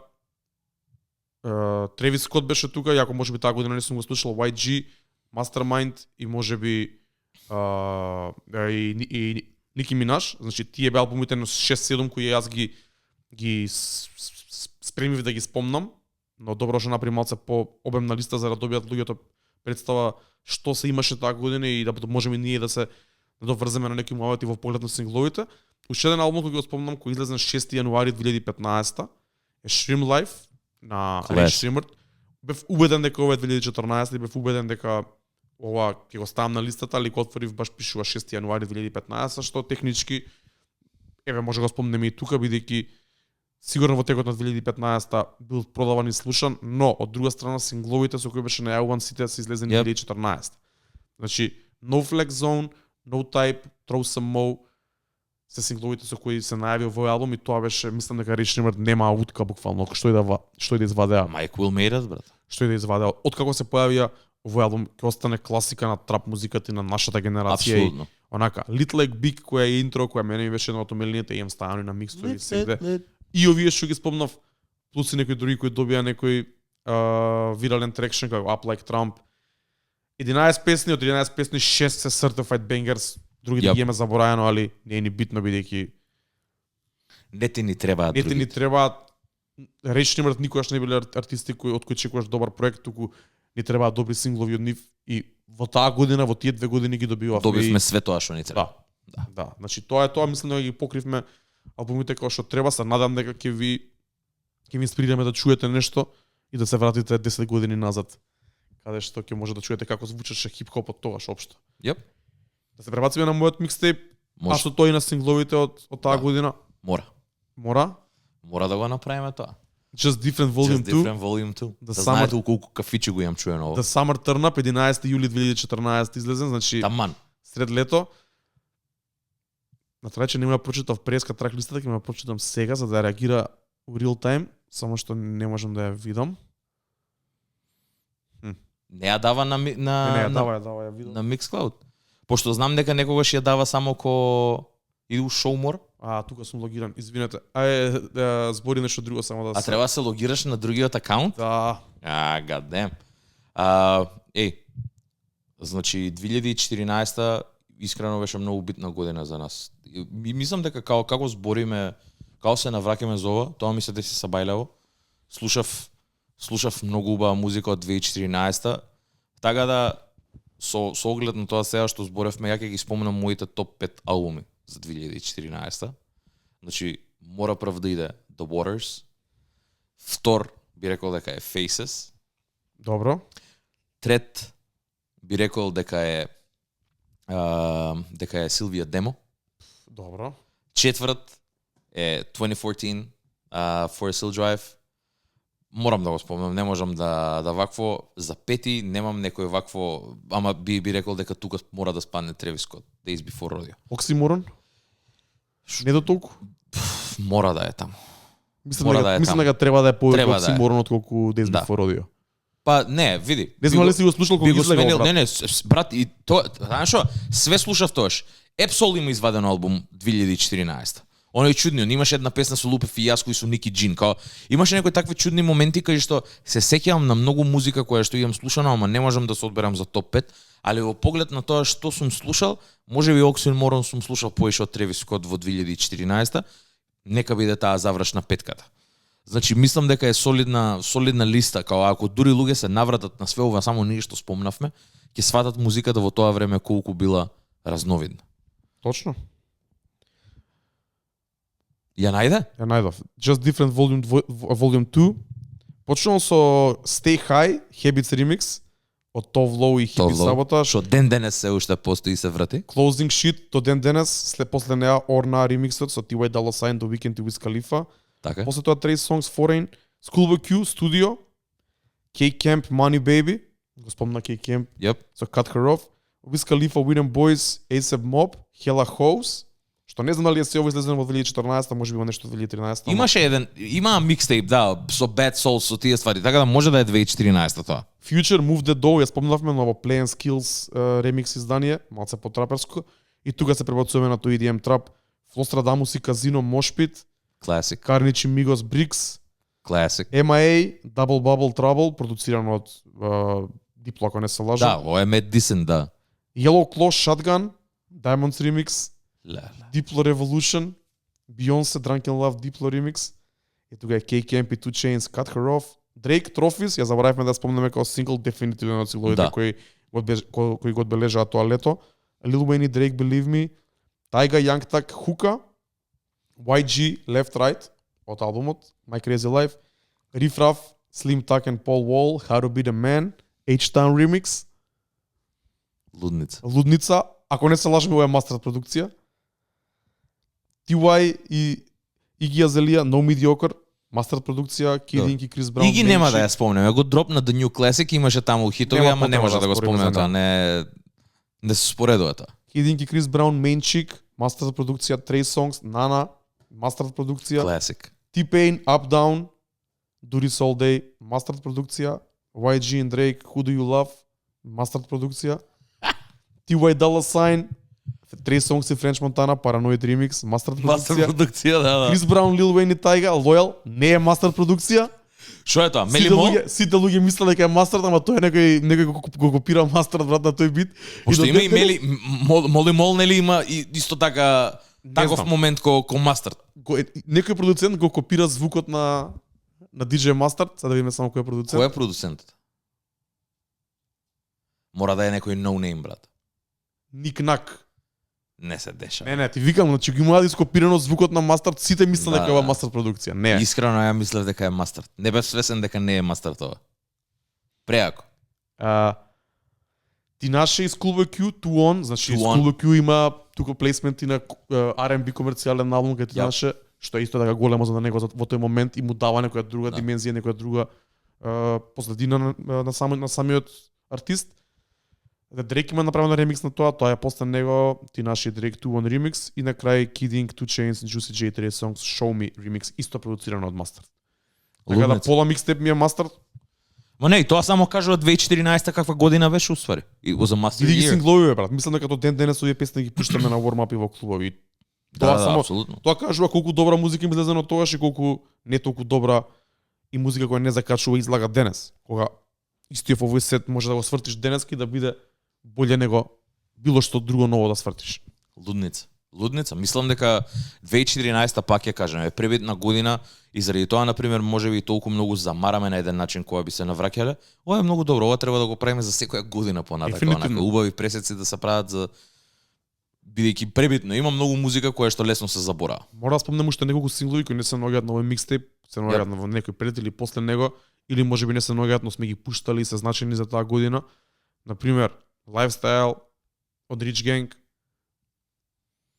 Speaker 1: Travis Scott беше тука, јако можеби таа година не сум го слушал, YG, Mastermind и можеби и Nicki Minaj, значи тие беа албумите на 6-7 кои јас ги спремив да ги спомнам, но добро што направи малце по обемна листа за да добијат луѓето представа што се имаше таа година и да можеме ние да се доврземе на некои моменти во поглед на сингловите. Уште еден албум кој го спомнам кој излезе на 6 јануари 2015 е Shrimp Life на Rich Shrimmer. Бев убеден дека ова е 2014 и бев убеден дека ова ќе го ставам на листата, али кога отворив баш пишува 6 јануари 2015, што технички може го спомнеме и тука бидејќи сигурно во текот на 2015 бил продаван и слушан, но од друга страна сингловите со кои беше најавуван сите се излезени 2014. Значи No Flex Zone, No Type, Throw Some Mo се сингловите со кои се најави овој албум и тоа беше, мислам дека Rich Shrimmer нема утка буквално, што и да извадеа.
Speaker 2: Mike Will Made Us, брат.
Speaker 1: Што и да извадеа. Откако се појавија овој албум ќе остане класика на трап музиката и на нашата генерација.
Speaker 2: Апсолутно.
Speaker 1: Онака Little Like Big која е интро, која мене ми беше една од омилените, имам ставано на микстови и сегде. И овие што ги спомнав, плюс и некои други кои добија некој вирален трекшн како Up Like Trump. 11 песни, од 11 песни 6 се certified bangers, другите ги имаме забораено, али не е ни битно бидејќи
Speaker 2: не ти ни требаат
Speaker 1: другите. Не ти ни требаат. Речни мрт никогаш не биле артисти од кои чекуваш добар проект, туку ни требаат добри синглови од нив и во таа година, во тие 2 години ги добивавме.
Speaker 2: Добивме све тоа што ни треба.
Speaker 1: Да. Значи тоа е тоа, мислам дека ги покривме албумите како што треба, се надам дека ќе ви инспирираме да чуете нешто и да се вратите 10 години назад, каде што ќе може да чуете како звучеше хип-хопот тогаш општо. Да се пребациме на мојот микстейп, а со тој на сингловите од таа година.
Speaker 2: Мора да го направиме тоа.
Speaker 1: Just Different Volume 2.
Speaker 2: Just Different Volume 2. Да знаете колку кафичи го имам чуено ово.
Speaker 1: The Summer Turn Up 11 јули 2014 излезен, значи
Speaker 2: таман
Speaker 1: сред лето. На трајче нема да прочитав преска трак листата, ќе ме прочитам сега за да реагира у real time, само што не можам да ја видам.
Speaker 2: Не ја дава на
Speaker 1: видам.
Speaker 2: На Mixcloud. Пошто знам дека некогаш ја дава само ко иду Showmore.
Speaker 1: Тука сум логиран, извинете. Збори нешто друго само да се.
Speaker 2: Треба да се логираш на другиот акаунт?
Speaker 1: Да.
Speaker 2: God damn. Значи 2014 искрено беше многу битна година за нас. Мислам дека како збориме, како се навраќаме за ова, тоа ми се деси сабајлево. Слушав многу убава музика од 2014, така да со оглед на тоа сега што зборевме, ја ќе ги спомнам моите топ 5 албуми за 2014. Значи, мора прв да иде The Waters. Втор би рекол дека е Faces.
Speaker 1: Добро.
Speaker 2: Трет би рекол дека е Силвија Демо.
Speaker 1: Добро.
Speaker 2: Четврт е 2014 For a Still Drive. Морам да го спомнам, не можам да вакво за пети немам некој вакво, ама би рекол дека тука мора да спадне Тревис Скот, Days Before Rodeo.
Speaker 1: Оксиморон? Не до толку?
Speaker 2: Мора да е таму.
Speaker 1: Мислам дека треба да е повеќе
Speaker 2: Треба да е.
Speaker 1: оксиморон отколку Days
Speaker 2: Да.
Speaker 1: Before Rodeo.
Speaker 2: Па не, види.
Speaker 1: Не знам дали си го слушал кога
Speaker 2: би го
Speaker 1: излегал,
Speaker 2: сменил,
Speaker 1: брат.
Speaker 2: не, брат, и тоа, знаеш што, све слушав тоаш. Епсол има изваден албум 2014. Оној чудни, он имаше една песна со Лупе Фијаско и со Ники Джин, као имаше некои такви чудни моменти кај што се сеќавам на многу музика која што имам слушано, ама не можам да се одберам за топ 5, али во поглед на тоа што сум слушал, можеби Оксиморон сум слушал поише од Тревис Скот во 2014, нека биде таа завршна петката. Значи мислам дека е солидна листа, као ако дури луѓе се навратат на све ова само ние што спомнавме, ќе сватат музиката во тоа време колку била разновидна.
Speaker 1: Точно.
Speaker 2: Ја најде?
Speaker 1: Ја најдов. Just Different Volume 2. Почнувам со Stay High, Habits Remix од Tove Lo и Hippie Sabotage.
Speaker 2: Што ден денес се уште постои и се врати.
Speaker 1: Closing Shit до ден денес, после неа Orna ремиксот со T.Y. Dolla $ign, The Weeknd и Wiz Khalifa.
Speaker 2: Така.
Speaker 1: После тоа Trey Songz, Foreign, Schoolboy Q, Studio, K-Camp, Money Baby, го спомна K-Camp,
Speaker 2: Yep.
Speaker 1: со Cut Her Off, Wiz Khalifa, Weedem Boys, A$AP Mob, Hella Hoes, што не знам дали е се ово излезено во 2014, може би има нешто во 2013.
Speaker 2: Имаше има микстейп, да, со Bad Souls, со тие ствари, така да може да е 2014 тоа.
Speaker 1: Future, Move the Dough, ја спомнавме на во Play and Skills ремикс издание, малце по-траперско, и тука се пребацуваме на тој EDM трап, Flosstradamus и Casino, Moshpit,
Speaker 2: Classic.
Speaker 1: Carnage и Migos, Bricks,
Speaker 2: Classic.
Speaker 1: MIA, Double Bubble Trouble, продуцирано од Diplo, ако не се лажам.
Speaker 2: Да, ова е Mad Decent, да.
Speaker 1: Yellow Claw, Shotgun, Diamonds Remix,
Speaker 2: Ле.
Speaker 1: Diplo Revolution, Beyoncé, Drunken Love, Diplo Remix, и тука е K-Camp и 2 Chainz, Cut Her Off, Drake, Trophies, ја заборавме да спомнеме као сингл дефинитивно од сингловите
Speaker 2: Да.
Speaker 1: кои го одбележаа тоа лето. Lil Wayne и Drake, Believe Me, Tyga, Young Thug, Hookah, YG, Left Right, од албумот, My Crazy Life, Riff Raff, Slim Tuck and Paul Wall, How to Be the Man, H-Town Remix,
Speaker 2: Лудница.
Speaker 1: Лудница, ако не се лажам, ова е мастер продукција. TY и Иги Азелија, No Mediocre, мастер продукција, Kid Ink и Крис Браун.
Speaker 2: Иги нема да ја спомнеме, го дропна The New Classic, имаше таму хитови,
Speaker 1: Нема
Speaker 2: ама не
Speaker 1: потреба
Speaker 2: може
Speaker 1: да
Speaker 2: да го
Speaker 1: спориме
Speaker 2: спомнеме
Speaker 1: за
Speaker 2: тоа, не се споредува тоа.
Speaker 1: Kid Ink и Крис Браун, Main Chick, мастер продукција, Trey Songz, Nana, мастер продукција,
Speaker 2: Classic.
Speaker 1: T-Pain, Up Down, Duty All Day, мастер продукција, YG and Drake, Who Do You Love, мастер продукција, T.Y. Dolla $ign, Trey Songz и French Montana, Paranoid Remix, мастер
Speaker 2: Мастер
Speaker 1: продукција,
Speaker 2: продукција, да.
Speaker 1: Крис Браун, Lil Wayne и Tyga, Loyal, не е мастер продукција.
Speaker 2: Што е тоа? Мелимо?
Speaker 1: Сите луѓе мислат дека е мастер, ама тој е некој го копира мастер брат на тој бит.
Speaker 2: Пошто
Speaker 1: до
Speaker 2: има и
Speaker 1: ден денес
Speaker 2: Моли Мол, нели има исто така таков
Speaker 1: знам.
Speaker 2: момент ко мастер.
Speaker 1: Некој продуцент го копира звукот на DJ Master, сега да видиме само кој е продуцент.
Speaker 2: Кој е продуцентот? Мора да е некој no name, брат.
Speaker 1: Ник Нак.
Speaker 2: Не се деша.
Speaker 1: Не, ти викам, значи ги има ископирано звукот на Master, сите мислат
Speaker 2: Да,
Speaker 1: дека ова
Speaker 2: да.
Speaker 1: мастер продукција. Не. е.
Speaker 2: Искрено ја мислев дека е мастер. Не бев свесен дека не е мастер тоа. Преако.
Speaker 1: Ти наше из Club Q, Two On, значи из
Speaker 2: Two On.
Speaker 1: Club Q има тука плейсменти на R&B комерцијален албум кај ти
Speaker 2: Јап.
Speaker 1: наше, што е исто така големо за него во тој момент и му дава некоја друга
Speaker 2: Да.
Speaker 1: димензија, некоја друга последина на самиот артист. Дрейк има направено ремикс на тоа е после него ти наши Дрейк Two On Remix и на крај Kid Ink, 2 Chainz, Juicy J, Trey Songz, Show Me Remix, исто продуцирано од Master. Така да
Speaker 2: Лудница.
Speaker 1: пола микстеп ми е Master.
Speaker 2: Ма не, тоа само кажува 2014 каква година беше уствари. It was a master
Speaker 1: Иди ги
Speaker 2: year.
Speaker 1: синглови, брат. Мислам дека до ден денес овие песни ги пуштаме на warm-up и во клубови. Тоа
Speaker 2: Да,
Speaker 1: само
Speaker 2: апсолутно.
Speaker 1: тоа кажува колку добра музика им излезе на тогаш и колку не толку добра и музика која не закачува излага денес. Кога истиот овој сет може да го свртиш денески да биде боле него било што друго ново да свртиш.
Speaker 2: Лудница. Лудница. Мислам дека 2014 пак ја кажем, е пребитна година и заради тоа, например, може би толку многу замараме на еден начин која би се навраќале. Ова е многу добро, ова треба да го правиме за секоја година понатака.
Speaker 1: Дефинитивно.
Speaker 2: Онака, убави пресеци да се прават за бидејќи пребитно. Има многу музика која што лесно се заборава.
Speaker 1: Мора да спомнем уште неколку синглови кои не се наоѓаат на овој микстейп, се наоѓаат на некој пред или после него, или можеби не се наоѓаат, но сме ги пуштали и се значени за таа година. Например, Lifestyle од Rich Gang,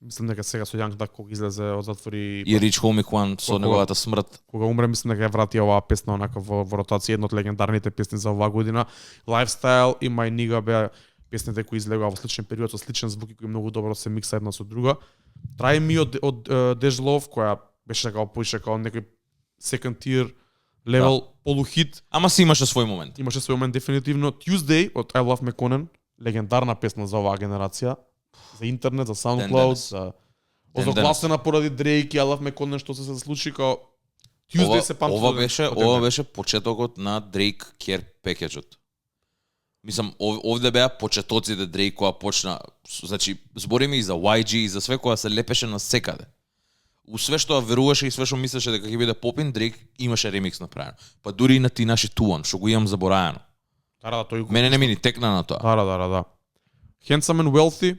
Speaker 1: Мислам дека сега со Young Duck кога излезе од затвори
Speaker 2: И Rich Homie Quan со
Speaker 1: Кога-
Speaker 2: неговата смрт.
Speaker 1: кога умре, мислам дека ја врати оваа песна онака во ротација, една од легендарните песни за оваа година. Lifestyle и My Nigga беа песните кои излегоа во сличен период со сличен звук и кои многу добро се микса една со друга. Try Me од Dej Love, која беше така поише као некој second tier level полухит.
Speaker 2: Ама си имаше свој момент.
Speaker 1: Имаше свој момент дефинитивно. Tuesday од I Love McConan, легендарна песна за оваа генерација, за интернет, за SoundCloud,
Speaker 2: денес.
Speaker 1: за
Speaker 2: Ден
Speaker 1: озогласена поради Drake и I Love McConan што се случи као Tuesday се памти.
Speaker 2: Ова беше почетокот на Drake Care Package-от. Мислам, овде беа почетоците Drake која почна, значи, збориме и за YG и за све која се лепеше на секаде. У све што ја веруваше и све што мислеше дека ќе биде попин, Drake имаше ремикс направено. Па дури и на ти наши Туан, што го имам забораено.
Speaker 1: Да, тој го...
Speaker 2: Мене не ми ни текна на тоа.
Speaker 1: Да. Handsome and Wealthy,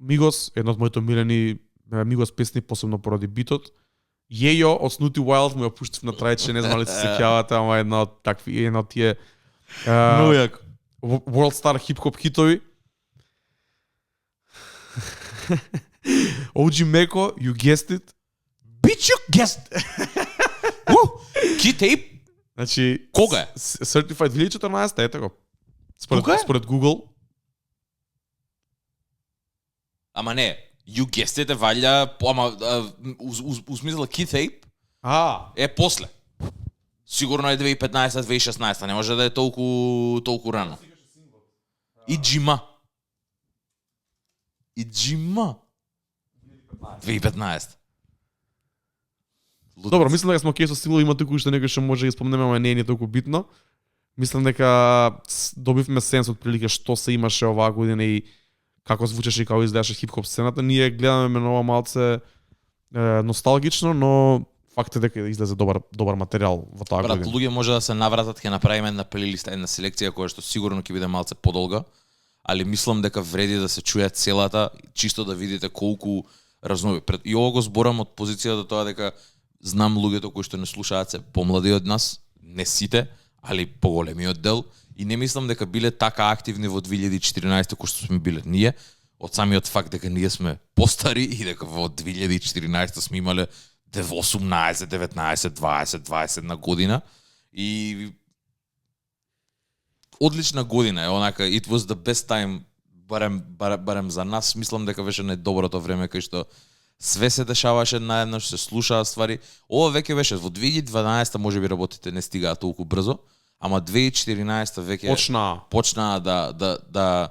Speaker 1: Migos, една од моите омилени Migos песни, посебно поради битот. Јејо од Snooty Wild му ја пуштив на трајче, не знам дали се сеќавате, ама една од тие
Speaker 2: Многу јако.
Speaker 1: World Star хип-хоп хитови. OG Meko, You Guessed It.
Speaker 2: Bitch, you guessed. Key tape?
Speaker 1: Значи,
Speaker 2: Кога е?
Speaker 1: Certified 2014, ете го.
Speaker 2: Кога е?
Speaker 1: Според Google.
Speaker 2: Ама не, you guessed it, валја, ама у смисла key tape е после. Сигурно е 2015-2016, не може да е толку рано. И Джима. 2015.
Speaker 1: Добро, мислам дека смо окей со стилови, има туку уште некој што може да ги спомнеме, ама не е толку битно. Мислам дека добивме сенс од прилика што се имаше оваа година и како звучеше и како изгледаше хип-хоп сцената. Ние гледаме нова малце носталгично, но факт е дека излезе добар материјал во таа
Speaker 2: Брат,
Speaker 1: година.
Speaker 2: луѓе може да се навратат, ќе направиме една плейлиста, една селекција која што сигурно ќе биде малце подолга, али мислам дека вреди да се чуе целата, чисто да видите колку разнови. И ова го зборам од позицијата тоа дека знам луѓето кои што не слушаат се помлади од нас, не сите, али поголемиот дел, и не мислам дека биле така активни во 2014 кој што сме биле ние, од самиот факт дека ние сме постари и дека во 2014 сме имале 18, 19, 20, 21 година и одлична година е, онака it was the best time барем за нас, мислам дека беше најдоброто време кај што све се дешаваше наеднаш, се слушаа ствари. Ова веќе беше во 2012 можеби работите не стигаа толку брзо, ама 2014 веќе почнаа да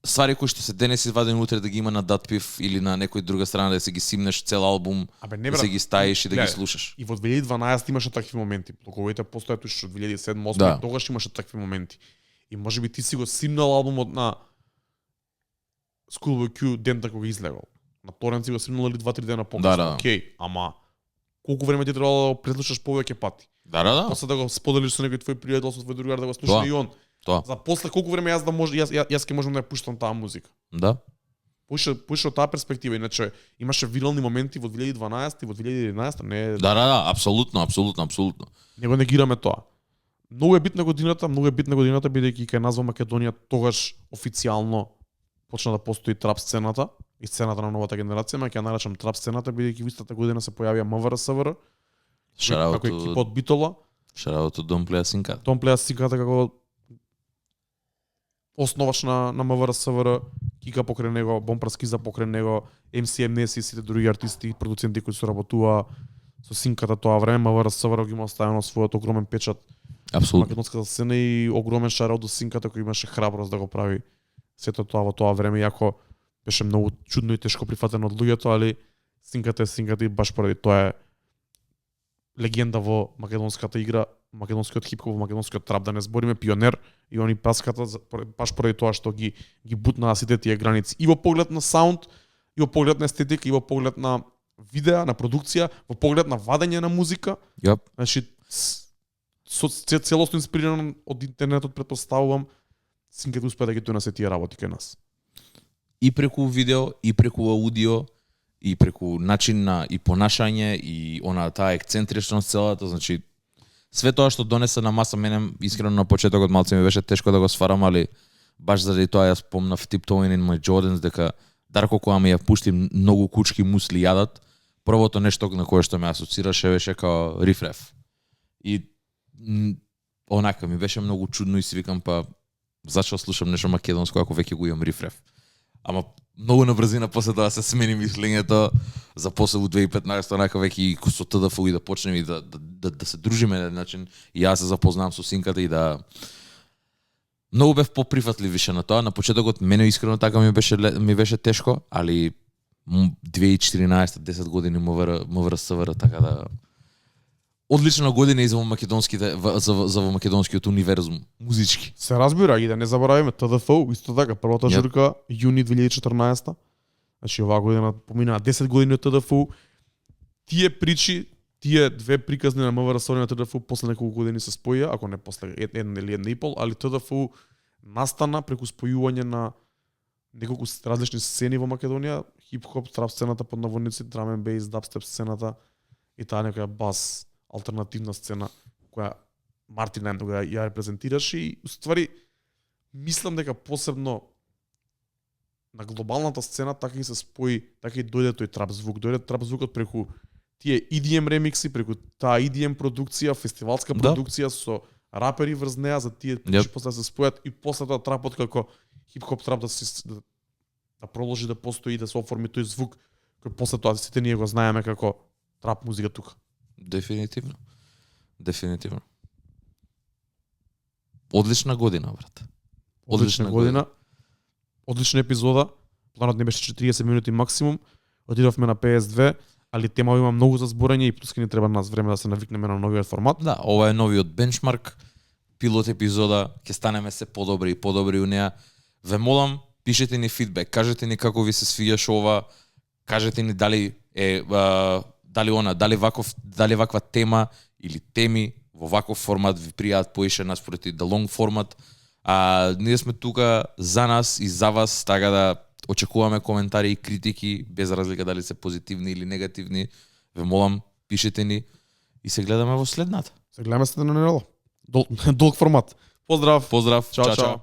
Speaker 2: ствари кои што се денес извадени утре да ги има на Датпив или на некој друга страна да се ги симнеш цел албум, да се ги стаиш и да ги слушаш.
Speaker 1: И во 2012 имаше такви моменти. Блоковите постојат уште од 2007-2008,
Speaker 2: Да.
Speaker 1: тогаш имаше такви моменти. И можеби ти си го симнал албумот на Schoolboy Q дента кога излегол. На торрент си го симнал или 2-3 дена покасно.
Speaker 2: Да.
Speaker 1: Океј, ама колку време ти требало да го преслушаш повеќе пати?
Speaker 2: Да.
Speaker 1: После да го споделиш со некој твој пријател, со твој другар да го слуша
Speaker 2: Тоа.
Speaker 1: и он.
Speaker 2: Тоа.
Speaker 1: За после колку време јас ќе можам да ја пуштам таа музика.
Speaker 2: Да.
Speaker 1: Пуша од таа перспектива, иначе имаше вирални моменти во 2012 и во 2011, не
Speaker 2: Да, апсолутно.
Speaker 1: не го негираме тоа. Многу е битна годината бидејќи кај нас во Македонија тогаш официјално почна да постои трап сцената и сцената на новата генерација, ма ќе ја наречам трап сцената бидејќи во истата година се појавија МВР, како екипа од Битола,
Speaker 2: Шараут Don't Play a Sinka.
Speaker 1: Том Плеа Сиката како основач на МВР, Кика покрај него, Бомпарскиза покрај него, MCMS и сите други артисти и продуценти кои се работуваа со Синката тоа време, МВР ги има оставено својот огромен печат
Speaker 2: Апсолутно.
Speaker 1: македонската сцена и огромен шараут до Синката кој имаше храброст да го прави сето тоа во тоа време, иако беше многу чудно и тешко прифатено од луѓето, али Синката и баш поради тоа е легенда во македонската игра, македонскиот хип-хоп, во македонскиот трап, да не збориме пионер и они паската баш поради тоа што ги бутнаа сите тие граници и во поглед на саунд, и во поглед на естетика, и во поглед на видеа, на продукција, во поглед на вадење на музика.
Speaker 2: Јап.
Speaker 1: Значи целосно инспириран од интернетот, претпоставувам, Синката успеа да ги донесе тие работи кај нас.
Speaker 2: И преку видео, и преку аудио, и преку начин на и понашање, и таа ексцентричност целата, значи све тоа што донесе на маса, мене искрено на почетокот малце ми беше тешко да го сварам, али баш заради тоа јас спомнав Tiptoeing in my Jordans дека Дарко кога ми ја пушти многу кучки мусли јадат, првото нешто на кое што ме асоцираше беше као рифреф. И онака ми беше многу чудно и си викам па зашо слушам нешто македонско ако веќе го имам рифреф. Ама многу на брзина после тоа се смени мислењето за после во 2015 онака веќе и со ТДФ и да почнеме и да се дружиме на начин и јас се запознавам со синката и да многу бев поприфатлив више на тоа. На почетокот мене искрено така ми беше тешко, али 2014 10 години МВР СВР така да одлична година и за македонските за македонскиот универзум музички.
Speaker 1: Се разбира и да не забораваме ТДФ исто така првата журка јуни 2014. Значи оваа година поминаа 10 години од ТДФ. Тие причи, тие две приказни на МВР со на ТДФ после неколку години се споја, ако не после една или една и пол, али ТДФ настана преку спојување на неколку различни сцени во Македонија, хип-хоп, трап сцената под наводници, драм енд бейс, дабстеп сцената и таа некоја бас алтернативна сцена која Мартин Лем тога ја репрезентираше и уствари мислам дека посебно на глобалната сцена така и се спои, така и дојде тој трап звук, дојде трап звукот преку тие EDM ремикси, преку таа EDM продукција, фестивалска продукција со рапери врз неа за тие после да се спојат и после тоа трапот како хип-хоп трап да продолжи да постои и да се оформи тој звук кој после тоа сите ние го знаеме како трап музика тука.
Speaker 2: Дефинитивно. Одлична година, брат.
Speaker 1: Одлична година. Одлична епизода. Планот не беше 40 минути максимум. Отидовме на 52, али тема има многу за зборење и плюс ни треба нас време да се навикнеме на новиот формат.
Speaker 2: Да, ова е новиот бенчмарк, пилот епизода, ќе станеме се подобри и подобри у неа. Ве молам, пишете ни фидбек, кажете ни како ви се свиѓаше ова, кажете ни дали дали ваква тема или теми во ваков формат ви пријаат поише наспроти the long формат. Ние сме тука за нас и за вас, така да очекуваме коментари и критики без разлика дали се позитивни или негативни. Ве молам, пишете ни и се гледаме во следната.
Speaker 1: Се гледаме следната недела. Долг формат. Поздрав.
Speaker 2: Чао.